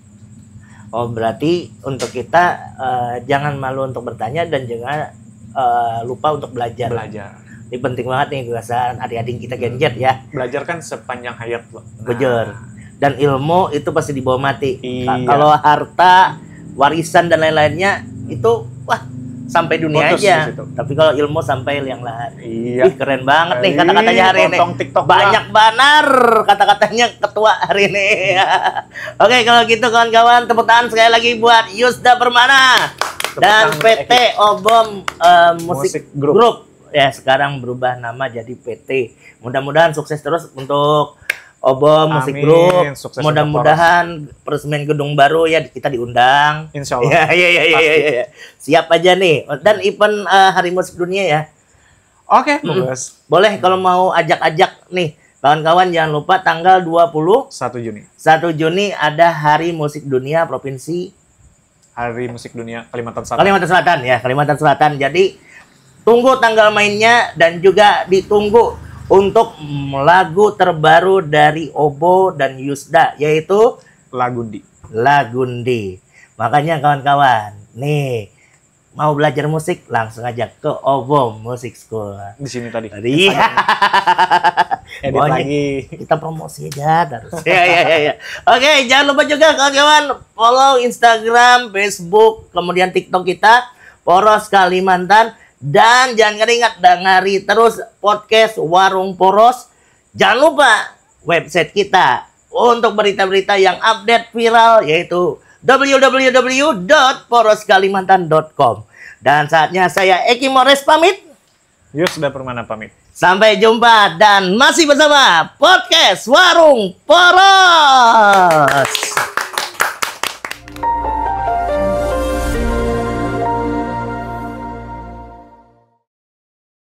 Oh, berarti untuk kita eh, jangan malu untuk bertanya dan juga eh, lupa untuk belajar. Belajar. Ini penting banget nih, kebiasaan adik-adik kita Gen Z ya. Belajar kan sepanjang hayat loh. Bujur. Dan ilmu itu pasti dibawa mati. Iya. Kalau harta, warisan dan lain-lainnya itu wah sampai dunia Putus aja. Di situ. Tapi kalau ilmu sampai liang lahat. Iya. Ih, keren banget nih kata-katanya hari ini. Tonton TikTok Banyak banar kata-katanya ketua hari ini. Oke, kalau gitu kawan-kawan, tepuk tangan sekali lagi buat Yusda Permana dan Tepuk tangan P T Obom eh, Musik, Musik Group. Group. Ya, sekarang berubah nama jadi P T. Mudah-mudahan sukses terus untuk Obom Musik Amin. Group. Sukses untuk Mudah-mudahan peresmian gedung baru ya kita diundang. Insya Allah. Ya, ya, ya, ya, Pasti. ya, ya. Siap aja nih. Dan event eh, Hari Musik Dunia ya. Oke, Mm-mm. bagus. Boleh kalau mau ajak-ajak nih kawan-kawan, jangan lupa tanggal dua puluh Satu Juni. satu Juni ada Hari Musik Dunia Provinsi Hari Musik Dunia Kalimantan Selatan. Kalimantan Selatan ya, Kalimantan Selatan. Jadi tunggu tanggal mainnya dan juga ditunggu untuk lagu terbaru dari Obo dan Yusda, yaitu Lagundi. Lagundi. Makanya kawan-kawan, nih mau belajar musik langsung aja ke Obo Music School. Di sini tadi. Tadi. Edit Pokoknya lagi. Kita promosi aja terus. Ya, ya, ya, ya. Oke, jangan lupa juga kawan-kawan follow Instagram, Facebook, kemudian TikTok kita Poros Kalimantan, dan jangan ingat dengari terus podcast Warung Poros. Jangan lupa website kita untuk berita-berita yang update viral, yaitu w w w dot poros kalimantan dot com. Dan saatnya saya Eki Mores pamit. Yusda Permana pamit. Sampai jumpa dan masih bersama podcast Warung Poros.